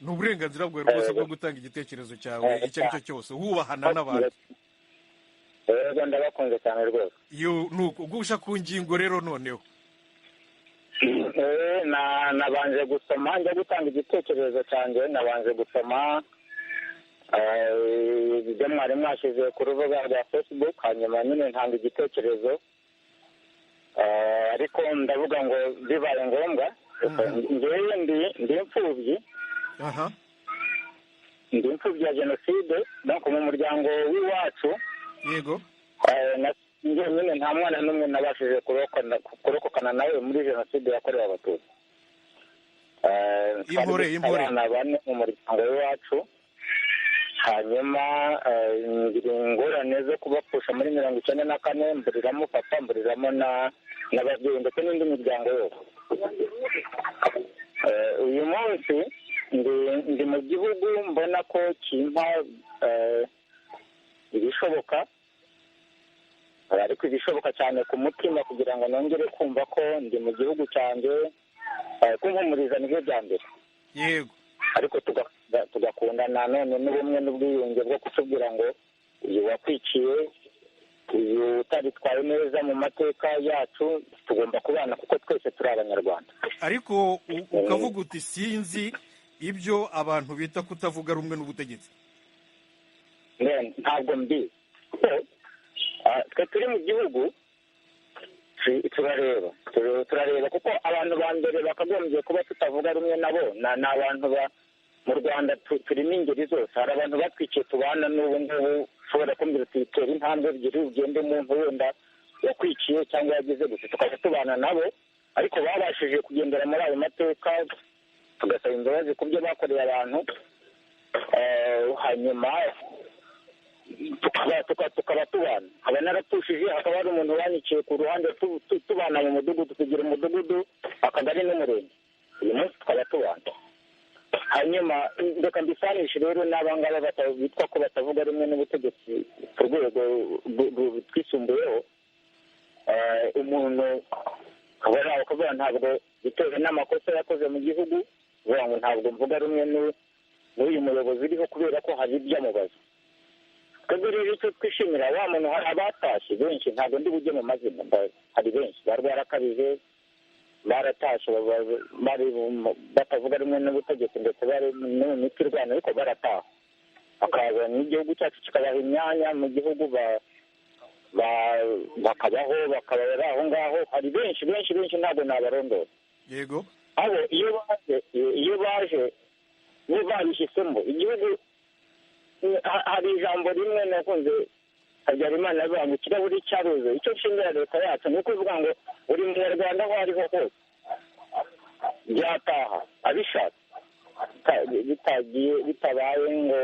ni uburenganzira bwawe rwose bwo gutanga igitekerezo cyawe icyo ari cyo cyose, wubahana n'abandi. Yego, ndabakunze cyane rwose. Yo, nuko ugusha ku ngingo rero noneho. Nabanje gusoma njya gutanga igitekerezo cyanjye, nabanje gusoma ibyo mwari mwashyize ku rubuga rwa Facebook, hanyuma nyine ntanga igitekerezo. Ariko ndavuga ngo bibaye ngombwa, ngewe ndi imfubyi, ndi imfubyi ya jenoside, donc mu muryango w'iwacu. Nyine nta mwana n'umwe nabashije kurokokana nawe muri jenoside yakorewe Abatutsi. Impore, impore. Abana bane mu muryango w'iwacu, hanyuma ngira ingorane zo kubapfusha muri 94, mburiramo papa, mburiramo n'ababyeyi ndetse n'indi miryango yose. Uyu munsi ndi mu gihugu mbona ko kimpa ibishoboka, ariko ibishoboka cyane ku mutima kugira ngo nongere kumva ko ndi mu gihugu cyanjye, kumpumuriza nibyo bya mbere. Ariko tugakundana none n'ubumwe n'ubwiyunge bwo kutubwira ngo uyu wakwiciye, uyu utaritwaye neza mu mateka yacu, tugomba kubana kuko twese turi Abanyarwanda. Ariko ukavuga uti sinzi ibyo abantu bita kutavuga rumwe n'ubutegetsi. Ntabwo mbizi. Twe turi mu gihugu turareba, turareba kuko abantu ba mbere bakagombye kuba tutavuga rumwe nabo ni abantu mu Rwanda turimo ingeri zose. Hari abantu batwikiye tubana n'ubu ngubu, ushobora kumbwira uti tera intambwe ebyiri ugende umuntu wenda wakwikiye cyangwa yagize gusa, tukajya tubana nabo, ariko babashije kugendera muri ayo mateka, tugasaba imbabazi ku byo bakoreye abantu, hanyuma tukaba tubana. Nkaba narapfushije, hakaba hari umuntu wanikiye ku ruhande, tubana mu mudugudu, tugira umudugudu, akagari n'umurenge, uyu munsi tukaba tubana. Hanyuma reka mbisanishe rero n'aba ngaba bitwa ko batavuga rumwe n'ubutegetsi ku rwego twisumbuyeho. Umuntu akavuga ntabwo bitewe n'amakosa yakoze mu gihugu, uvuga ngo ntabwo mvuga rumwe n'uyu muyobozi uriho kubera ko hari ibyo amubaza. Twebwe rero icyo twishimira, wa muntu, hari abatashye benshi, ntabwo ndi bujye mu mazina, hari benshi barwarakabije baratashye, bari batavuga rumwe n'ubutegetsi ndetse bari no mu mitwe irwana, ariko barataha, bakaza n'igihugu cyacu kikabaha imyanya mu gihugu, bakabaho, bakaba bari aho ngaho. Hari benshi benshi benshi, ntabwo nabarondora. Abo iyo baje bo babishyizemo igihugu. Hari ijambo rimwe nakunze Habyarimana avuga ngo ikirahuri cyaruzuye. Icyo nshimira leta yacu ni uko ivuga ngo buri munyarwanda aho ariho hose yataha abishatse, bitagiye bitabaye ngo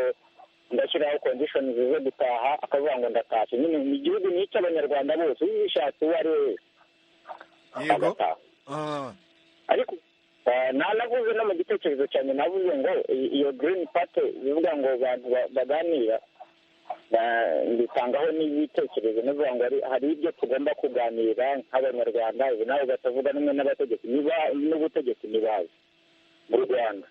ndashyiraho conditions zo gutaha, akavuga ngo ndatashye. Nyine igihugu ni icy'Abanyarwanda bose, ubishatse uwo ari we wese agataha. Ariko nanavuze no mu gitekerezo cyane, navuze ngo iyo Green Party bivuga ngo abantu baganira, mbitangaho n'ibitekerezo, nivuga ngo hari ibyo tugomba kuganira nk'Abanyarwanda, ubu nawe batavuga rumwe n'abategetsi n'ubutegetsi ntibazi mu Rwanda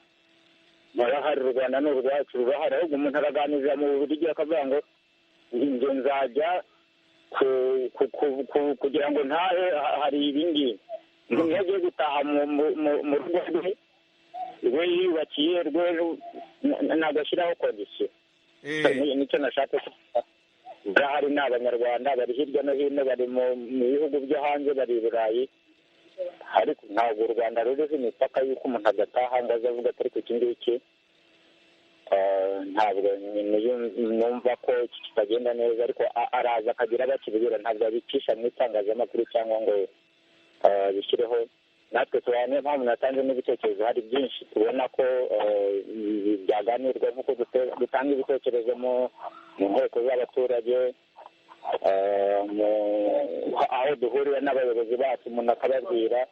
barahari, u Rwanda ni urwacu rurahari. Ahubwo umuntu araganiriza mu buryo akavuga ngo njye nzajya kugira ngo ntahe, hari ibi ngibi. Iyo agiye gutaha mu rugo rwe rwe yiyubakiye rwe, ntabwo ashyiraho condition. Nicyo nashaka kuvuga. Barahari, ni Abanyarwanda bari hirya no hino, bari mu bihugu byo hanze, bari i Burayi, ariko ntabwo u Rwanda ruriho imipaka y'uko umuntu adataha ngo aze avuga atari ku iki ngiki. Ntabwo numva ko iki kitagenda neza, ariko araza akagira abakibwira, ntabwo abicisha mu itangazamakuru cyangwa ngo bishyireho. Natwe tubaha, niyo mpamvu natanze n'ibitekerezo. Hari byinshi tubona ko byaganirwa, nk'uko dutanga ibitekerezo mu nteko z'abaturage, aho duhurira n'abayobozi bacu, umuntu akababwira.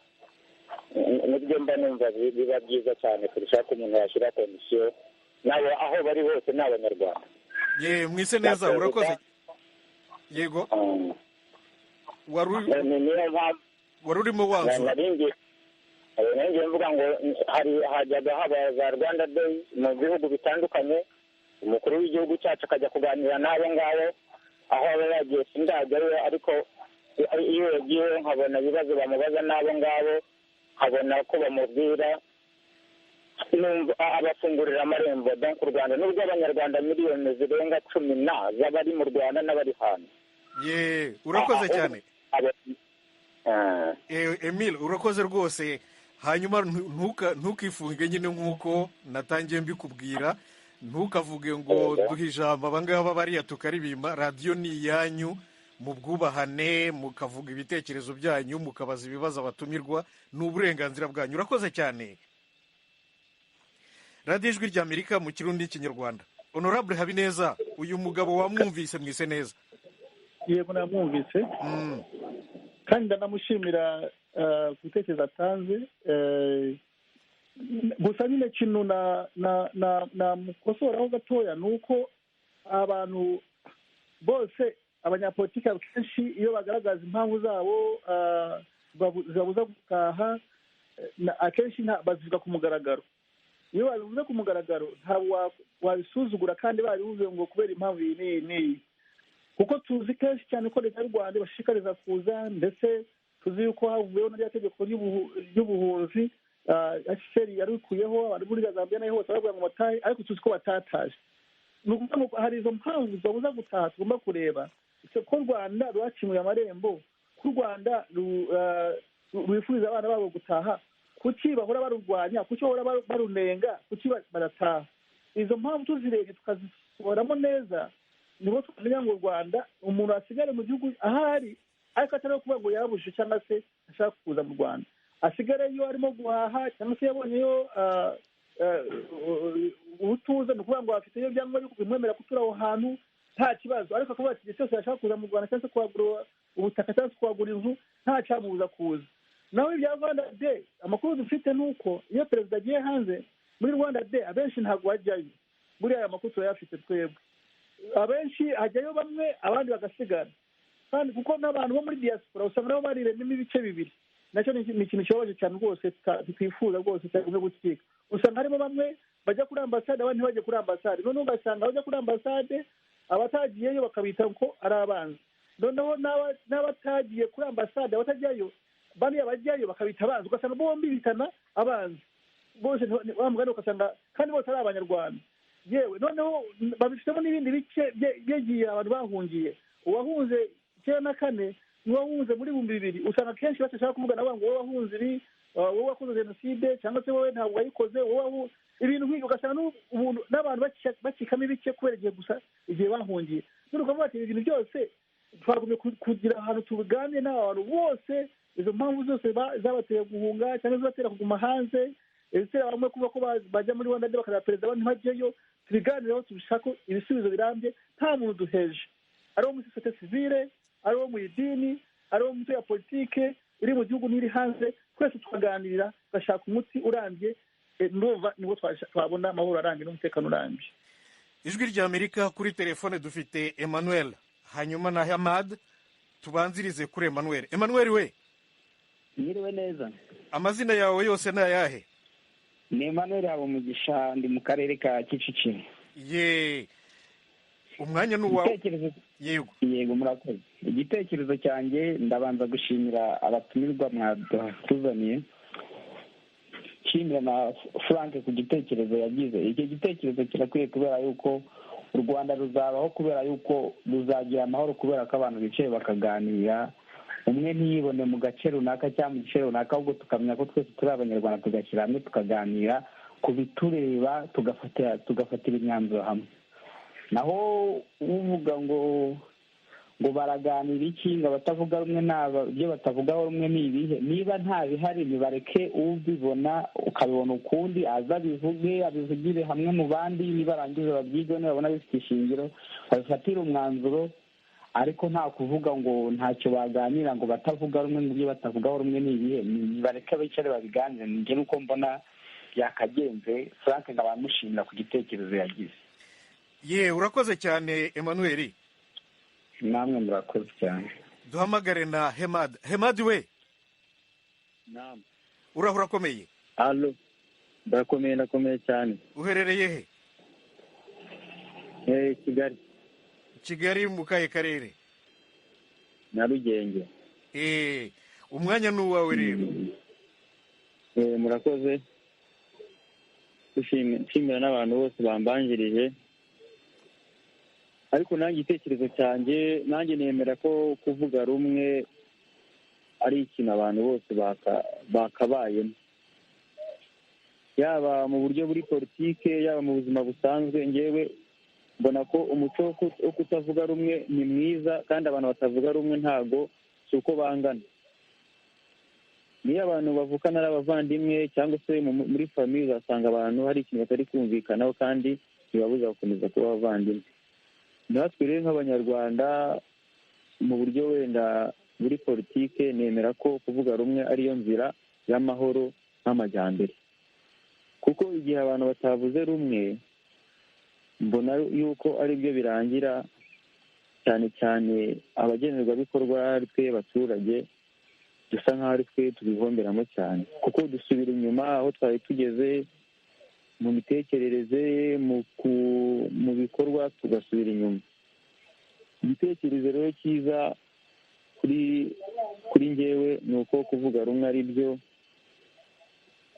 Nibyo mba numva biba byiza cyane kurusha ko umuntu yashyira condition. Nabo aho bari hose ni Abanyarwanda. Ye, mwise neza, urakoze. Yego, wari urimo wanzura. Ngiye mvuga ngo hari hajyaga haba za Rwanda Day mu bihugu bitandukanye, umukuru w'igihugu cyacu akajya kuganira n'abo ngabo aho aba yagiye. Sindajyayo, ariko iyo yagiye nkabona ibibazo bamubaza n'abo ngabo, nkabona ko bamubwira, abafungurira amarembo. Donc u Rwanda, nubwo Abanyarwanda miliyoni zirenga 10 na z'abari mu Rwanda n'abari hanze. Ye, urakoze cyane Emile, urakoze rwose. Hanyuma ntukifunge nyine, nk'uko natangiye mbikubwira, ntukavuge ngo duhe ijambo abangaba bariya tukaribima. Radiyo ni iyanyu, mu bwubahane mukavuga ibitekerezo byanyu, mukabaza ibibazo abatumirwa, ni uburenganzira bwanyu. Urakoze cyane. Radiyo Ijwi ry'Amerika mu Kirundi n'Ikinyarwanda. Honorable Habineza, uyu mugabo wamwumvise, mwise neza? Yego, namwumvise, kandi ndanamushimira ku bitekerezo atanze. Gusa nyine ikintu namukosoraho gatoya ni uko abantu bose, abanyapolitiki akenshi iyo bagaragaza impamvu zabo zibabuza gutaha, akenshi bazivuga ku mugaragaro. Iyo babivuze ku mugaragaro ntabwo wabisuzugura, kandi babivuze ngo kubera impamvu iyi n'iyi n'iyi, kuko tuzi kenshi cyane ko Leta y'u Rwanda ibashishikariza kuza. Ndetse tuzi yuko havuyeho na rya tegeko ry'ubuhunzi, HCR yarikuyeho, abantu muri Zambia naho hose baravuga ngo batahe, ariko tuzi ko batataje. Ni ukuvuga ngo hari izo mpamvu zibabuza gutaha tugomba kureba ko u Rwanda rwakinguye amarembo, ko u Rwanda rwifuriza abana babo gutaha. Kuki bahora barurwanya? Kuki bahora barunenga? Kuki barataha? Izo mpamvu tuzirebye tukazisohoramo neza, nibo twamenya ngo u Rwanda umuntu asigare mu gihugu ahari, ariko atari kuvuga ngo yarabujije cyangwa se ashaka kuza mu Rwanda. Asigare iyo arimo guhaha cyangwa se yabonyeyo ubutuza, ni ukuvuga ngo afiteyo ibyangombwa bimwemerera gutura aho hantu, nta kibazo. Ariko akavuga ati igihe cyose yashaka kuza mu Rwanda, cyangwa se kuhagura ubutaka, cyangwa se kuhagura inzu, nta cyamubuza kuza. Naho ibya Rwanda Day, amakuru dufite ni uko iyo perezida agiye hanze muri Rwanda Day, abenshi ntabwo bajyayo. Buriya aya makuru turayafite twebwe. Abenshi hajyayo bamwe, abandi bagasigara, kandi kuko n'abantu bo muri diaspora usanga nabo barirememo ibice bibiri. Nacyo ni ikintu kibabaje cyane rwose, twifuza rwose cyagomba gucika. Usanga harimo bamwe bajya kuri ambasade, abandi ntibajye kuri ambasade. Noneho ugasanga abajya kuri ambasade, abatagiyeyo bakabita ko ari abanzi. Noneho n'abatagiye kuri ambasade, abatajyayo, bariya bajyayo bakabita abanzi. Ugasanga bombi bitana abanzi bose, bamugana, ugasanga kandi bose ari Abanyarwanda. Yewe, noneho babifitemo n'ibindi bice byegiye abantu bahungiye. Uwahunze 94 n'uwahunze muri 2000, usanga kenshi badashaka kuvugana, ngo wowe wahunze ibi, wowe wakoze jenoside, cyangwa se wowe ntabwo wayikoze, wowe ibintu nk'ibyo. Ugasanga n'abantu bacikamo ibice kubera igihe gusa, igihe bahungiye. None ukavuga ati ibintu byose twagumye kugira ahantu tubiganire n'abantu bose, izo mpamvu zose zabateye guhunga cyangwa zibatera kuguma hanze, izitera bamwe kuba ko bajya muri Rwanda bakareba perezida, abandi ntibajyeyo. Tubiganireho, tubishake ibisubizo birambye, nta muntu duheje, ari uwo muri sosiyete sivile, ari uwo mu idini, ari uwo mu mitwe ya politike iri mu gihugu n'iri hanze, twese tukaganira tugashaka umuti urambye. Ndumva nibwo twabona amahoro arambye n'umutekano urambye. Ijwi ry'Amerika, kuri telefone dufite Emmanuel, hanyuma na Hamad. Tubanzirize kuri Emmanuel. Emmanuel we? Mwiriwe neza. Amazina yawe yose ni ayahe? Ni Emmanuel Habumugisha, ndi mu karere ka Kicukiro. Ye, umwanya ni uwawe. Yego, yego, murakoze. Igitekerezo cyanjye, ndabanza gushimira abatumirwa mwadutuzaniye, nshimira na Frank ku gitekerezo yagize. Icyo gitekerezo kirakwiye, kubera yuko u Rwanda ruzabaho, kubera yuko ruzagira amahoro, kubera ko abantu bicaye bakaganira, umwe ntiyibone mu gace runaka cyangwa mu gice runaka, ahubwo tukamenya ko twese turi Abanyarwanda, tugashyira hamwe tukaganira. ku bitureba, tugafatira imyanzuro hamwe. Naho uvuga ngo baraganira iki, ngo abatavuga rumwe ibyo batavugaho rumwe ni ibihe? Niba nta bihari nibareke ubibona ukabibona ukundi aza abivuge, abivugire hamwe mu bandi, nibarangiza babyige, nibabona bifite ishingiro babifatire umwanzuro. Ariko nta kuvuga ngo ntacyo baganira, ngo batavuga rumwe ngo ibyo batavugaho rumwe ni ibihe. Nibareke bicare babiganire. Njye nuko mbona yakagenze. Frank nkaba amushimira ku gitekerezo yagize. Ye, urakoze cyane Emmanuel. Namwe murakoze cyane. Duhamagare na Hemad. Hemad we. Naam. Uraho urakomeye? Allo. Ndakomeye, ndakomeye cyane. Uherereye he? Kigali. Kigali mu kahe karere? Nyarugenge. Umwanya ni uwawe rero. Murakoze. Nshimira n'abantu bose bambanjirije. Ariko nanjye igitekerezo cyanjye, nanjye nemera ko kuvuga rumwe ari ikintu abantu bose bakabayemo, yaba mu buryo buri politike, yaba mu buzima busanzwe. Ngewe mbona ko umuco wo kutavuga rumwe ni mwiza, kandi abantu batavuga rumwe ntago si uko bangana. Niyo abantu bavukana ari abavandimwe cyangwa se muri famiye, uzasanga abantu hari ikintu batari kumvikanaho, kandi ntibabuza gukomeza kuba abavandimwe. Natwe rero nk'Abanyarwanda mu buryo wenda muri politike, nemera ko kuvuga rumwe ariyo nzira y'amahoro n'amajyambere, kuko igihe abantu batavuze rumwe mbona yuko aribyo birangira, cyane cyane abagenerwabikorwa ari twe abaturage dusa nk'aho ari twe tubihomberamo cyane, kuko dusubira inyuma aho twari tugeze mu mitekerereze, mu bikorwa tugasubira inyuma. Igitekerezo rero cyiza kuri njyewe ni uko kuvuga rumwe ari byo,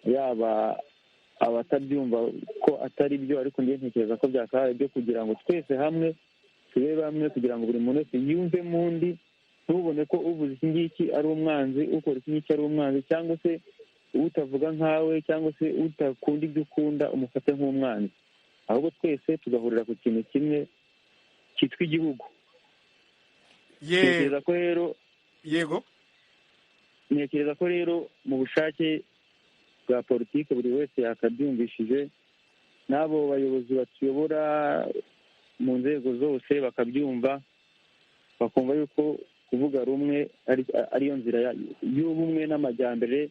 yaba abatabyumva ko atari byo, ariko njye ntekereza ko byakabaye byo, kugira ngo twese hamwe tube bamwe, kugira ngo buri muntu wese yumve mu ndi, ntubone ko uvuze iki ngiki ari umwanzi, ukora iki ngiki ari umwanzi, cyangwa se utavuga nkawe, cyangwa se utakunda ibyo ukunda umufate nk'umwanzi. Ahubwo twese tugahurira ku kintu kimwe cyitwa igihugu. Ntekereza ko rero, yego, ntekereza ko rero mu bushake bwa politike buri wese yakabyumvishije, n'abo bayobozi batuyobora mu nzego zose bakabyumva, bakumva yuko kuvuga rumwe ariyo nzira y'ubumwe n'amajyambere.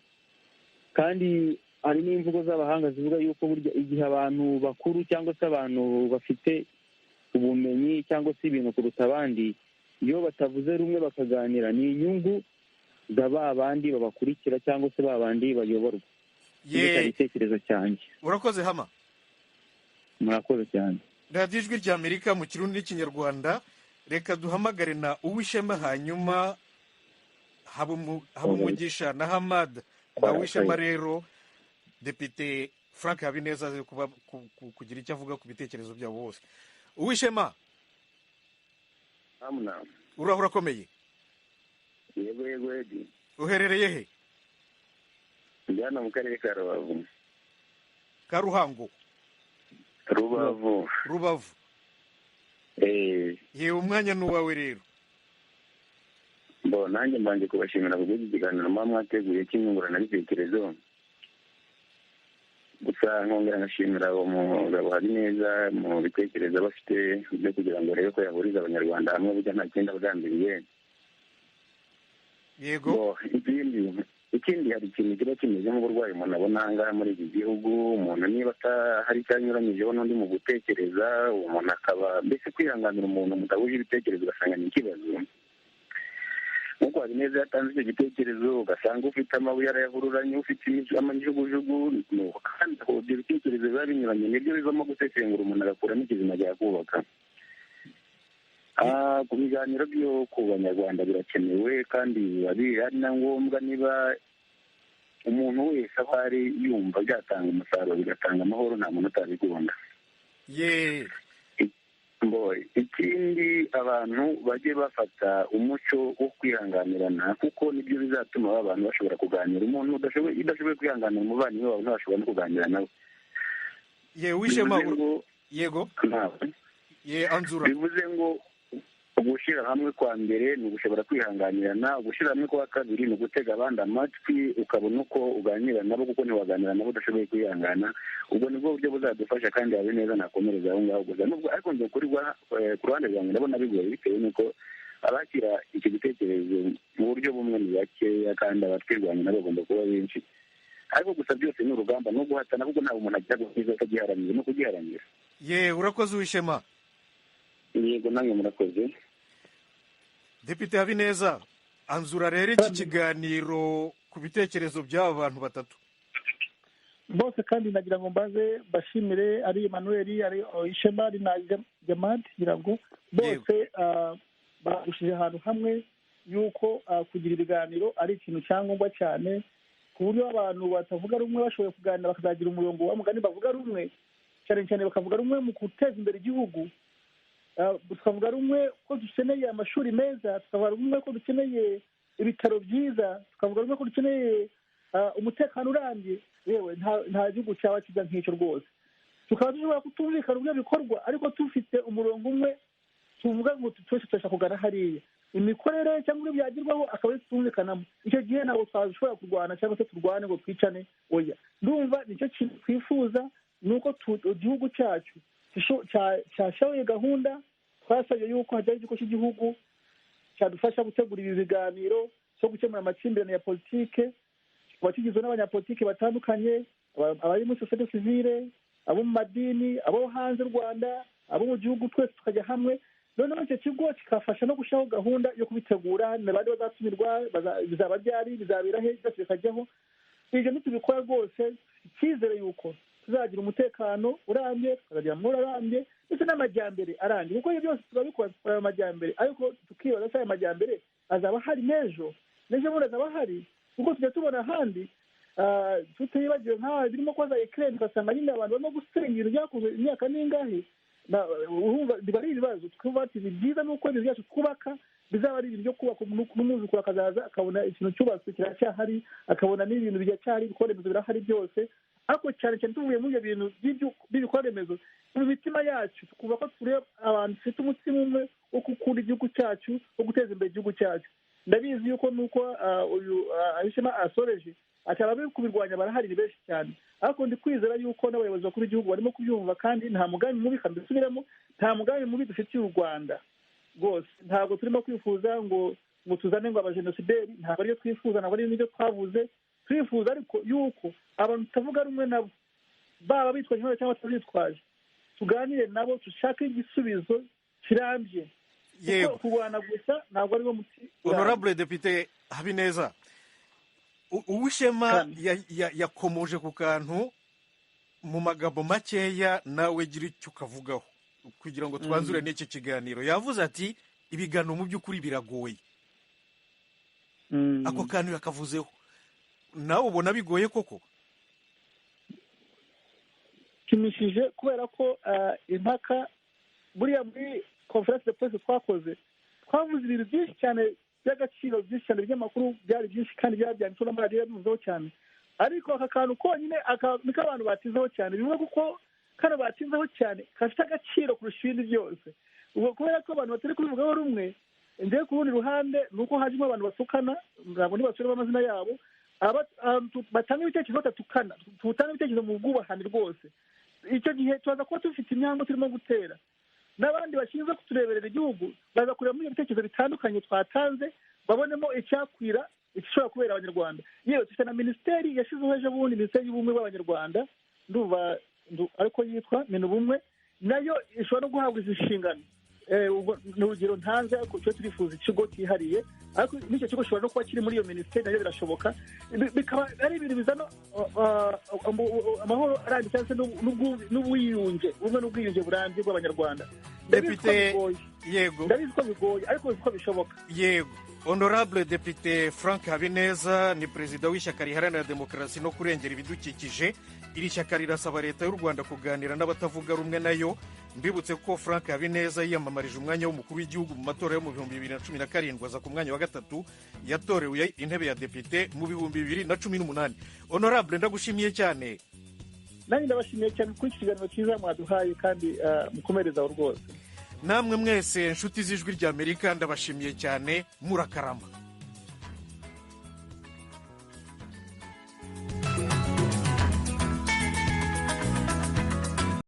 Kandi hari n'imvugo z'abahanga zivuga yuko burya igihe abantu bakuru cyangwa se abantu bafite ubumenyi cyangwa se ibintu kuruta abandi, iyo batavuze rumwe bakaganira, ni inyungu za ba bandi babakurikira cyangwa se ba bandi bayoborwa. Igitekerezo cyanjye. Urakoze Hama. Murakoze cyane. Radiyo Ijwi ry'Amerika mu Kirundi n'iKinyarwanda. Reka duhamagare na Uwishema, hanyuma Habumugisha na Hamad na Uwishema. Rero Depite Frank Habineza aze kugira icyo avuga ku bitekerezo byabo bose. Uwishema, uraho urakomeye? Yego yego Edi. Uherereye he? Ndi hano mu karere ka Rubavu. Ka Ruhango? Rubavu. Rubavu. Yewe, umwanya ni uwawe rero. Bo nanjye mbanje kubashimira ku bw'iki kiganiro muba mwateguye cy'inyunguranabitekerezo. Gusa nkongera ngashimira uwo mugabo Habineza mu bitekerezo aba afite byo kugira ngo arebe ko yahuriza Abanyarwanda hamwe, burya nta kindi abagambiriye. Yego. Ikindi hari ikintu kiba kimeze nk'uburwayi umuntu abona aha ngaha muri iki gihugu, umuntu niba hari icyo anyuranyijeho n'undi mu gutekereza, umuntu akaba mbese kwihanganira umuntu mudahuje ibitekerezo ugasanga ni ikibazo. Nk'uko Habineza yatanze icyo gitekerezo, ugasanga ufite amabuye arayahururanye, ufite amajugujugu, kandi ibyo bitekerezo biba binyuranye nibyo bivamo gusesengura umuntu agakuramo ikizima cyakubaka. Ku biganiro byo ku Banyarwanda birakenewe, kandi biba ari na ngombwa niba umuntu wese aho ari yumva byatanga umusaruro bigatanga amahoro, nta muntu utabikunda. Ikindi abantu bajye bafata umuco wo kwihanganirana, kuko nibyo bizatuma abantu bashobora kuganira. Umuntu udashoboye kwihanganira umuvandimwe wawe ntashobora no kuganira nawe. Ye, Uwishema, yego. Ye, anzura. Bivuze ngo ugushyira hamwe kwa mbere ni ugushobora kwihanganirana, ugushyira hamwe kwa kabiri ni ugutega abandi amatwi ukabona uko uganira nabo, kuko ntiwaganira nabo udashoboye kwihangana. Ubwo nibwo buryo buzadufasha, kandi Habineza nakomereza aho ngaho gusa. Nubwo ariko nze kuri ku ruhande rwanjye ndabona bigoye, bitewe n'uko abakira icyo gitekerezo mu buryo bumwe ni bakeya, kandi abatwirwanya nabo bagomba kuba benshi. Ariko gusa byose ni urugamba no guhatana, kuko ntabwo umuntu ajya gukiza atagiharanira no kugiharanira. Ye, urakoze Uwishema. Yego, namwe murakoze. Depite Habineza, anzura rero iki kiganiro ku bitekerezo by'aba bantu batatu bose, kandi nagira ngo mbaze bashimire ari Emmanuel, ari Ishema, ari na Jamad, ngira ngo bose bagushije ahantu hamwe yuko kugira ibiganiro ari ikintu cyangombwa cyane, ku buryo abantu batavuga rumwe bashoboye kuganira bakazagira umurongo wa mugani bavuga rumwe, cyane cyane bakavuga rumwe mu guteza imbere igihugu. Tukavuga rumwe ko dukeneye amashuri meza, tukavuga rumwe ko dukeneye ibitaro byiza, tukavuga rumwe ko dukeneye umutekano urambye. Yewe, nta gihugu cyaba kiza nk'icyo rwose. Tukaba dushobora kutumvikana uburyo bikorwa, ariko dufite umurongo umwe tuvuga ngo twese turashaka kugana hariya. Imikorere cyangwa ibyo byagirwaho akaba ari tutumvikanamo. Icyo gihe ntabwo twashobora kurwana cyangwa se turwane ngo twicane, oya. Ndumva nicyo kintu twifuza, ni uko igihugu cyacu cyashoboye gahunda. Twasabye yuko hajyaho ikigo cy'igihugu cyadufasha gutegura ibi biganiro cyo gukemura amakimbirane ya politike, kikaba kigizwe n'abanyapolitike batandukanye, abari muri sosiyete sivile, abo mu madini, abo hanze y'u Rwanda, abo mu gihugu, twese tukajya hamwe. Noneho icyo kigo kikafasha no gushyiraho gahunda yo kubitegura, n'abandi bazatumirwa, bizaba ryari, bizabera he, byose bikajyaho. Ibyo nitubikora rwose, icyizere yuko tuzagira umutekano urambye, tukazagira amahoro arambye, ndetse n'amajyambere arambye, kuko ibyo byose turabikora tukora amajyambere, ariko tukibaza se aya majyambere azaba ahari n'ejo n'ejo bundi azaba ahari, kuko tujya tubona ahandi tutibagiwe nk'aha birimo koza Ukraine, ugasanga nyine abantu barimo gusenya ibintu byakozwe imyaka n'ingahe. Urumva biba ari ibibazo. Twumva ati ni byiza nuko ibintu byacu twubaka bizaba ari ibintu byo kubaka, n'umwuzukuru akazaza akabona ikintu cyubatswe kiracyahari, akabona n'ibintu biracyahari, ibikorwa remezo birahari byose. Ariko cyane cyane tuvuye muri ibyo bintu by'ibikorwa remezo, mu mitima yacu tukumva ko turi abantu dufite umutima umwe wo gukunda igihugu cyacu, wo guteza imbere igihugu cyacu. Ndabizi yuko nuko uyu Ishema asoreje ati abari kubirwanya barahari ni benshi cyane, ariko ndi kwizera yuko n'abayobozi bakuru b'igihugu barimo kubyumva, kandi nta mugambi mubi, kandi dusubiremo, nta mugambi mubi dufitiye u Rwanda rwose. Ntabwo turimo kwifuza ngo tuzane ngo abajenosideri, ntabwo ariyo twifuza, ntabwo ari n'ibyo twavuze. Twifuza ariko yuko abantu tutavuga rumwe nabo, baba bitwaje intwaro cyangwa batazitwaje, tuganire nabo, dushake igisubizo kirambye. Yego, kurwana gusa ntabwo ariwo muti. Honorable Depite Habineza, Uwishema yakomoje ku kantu mu magambo makeya, nawe gira icyo ukavugaho kugira ngo twanzure n'iki kiganiro. Yavuze ati ibiganiro mu by'ukuri biragoye. Ako kantu yakavuzeho, nawe ubona bigoye koko? Nshimishije kubera ko impaka buriya muri conference de presse twakoze, twavuze ibintu byinshi cyane by'agaciro, byinshi cyane by'amakuru, byari byinshi kandi byanditswe n'amaradiyo yabivuzeho cyane. Ariko aka kantu konyine niko abantu batinzeho cyane, bimwe kuko kano batinzeho cyane gafite agaciro kurusha ibindi byose. Ubwo kubera ko abantu batari kubivugaho rumwe, njyewe ku rundi ruhande ni uko hajemo abantu batukana, ntabwo ntibasubiremo amazina yabo, batanga ibitekerezo batatukana, tutanga ibitekerezo mu bwubahane rwose. Icyo gihe tubaza kuba dufite imyango turimo gutera, n'abandi bashinzwe kutureberera igihugu baza kureba muri ibyo bitekerezo bitandukanye twatanze, babonemo icyakwira igishobora kubera Abanyarwanda. Yewe dufite na minisiteri yashyizeho ejo bundi, minisiteri y'ubumwe bw'Abanyarwanda, ndumva ariko yitwa Minubumwe, nayo ishobora no guhabwa izi nshingano. Ni urugero ntanze, ariko twe turifuza ikigo cyihariye, ariko n'icyo kigo gishobora no kuba kiri muri iyo minisiteri, nayo birashoboka, bikaba ari ibintu bizana amahoro arambye cyangwa se n'ubwiyunge, ubumwe n'ubwiyunge burambye bw'Abanyarwanda. Depite, yego, ndabizi ko bigoye, ariko ko bishoboka. Yego, Honorable Depite Frank Habineza ni perezida w'ishyaka riharanira demokarasi no kurengera ibidukikije. Iri shyaka rirasaba leta y'u Rwanda kuganira n'abatavuga rumwe nayo. Mbibutse ko Frank Habineza yiyamamarije umwanya w'umukuru w'igihugu mu matora yo mu 2017, aza ku mwanya wa 3, yatorewe intebe ya depite mu 2018. Honorable, ndagushimiye cyane. Nanjye ndabashimiye cyane kuri iki kiganiro cyiza mwaduhaye, kandi mukomereza aho rwose. Namwe mwese inshuti z'Ijwi ry'Amerika, ndabashimiye cyane, murakarama.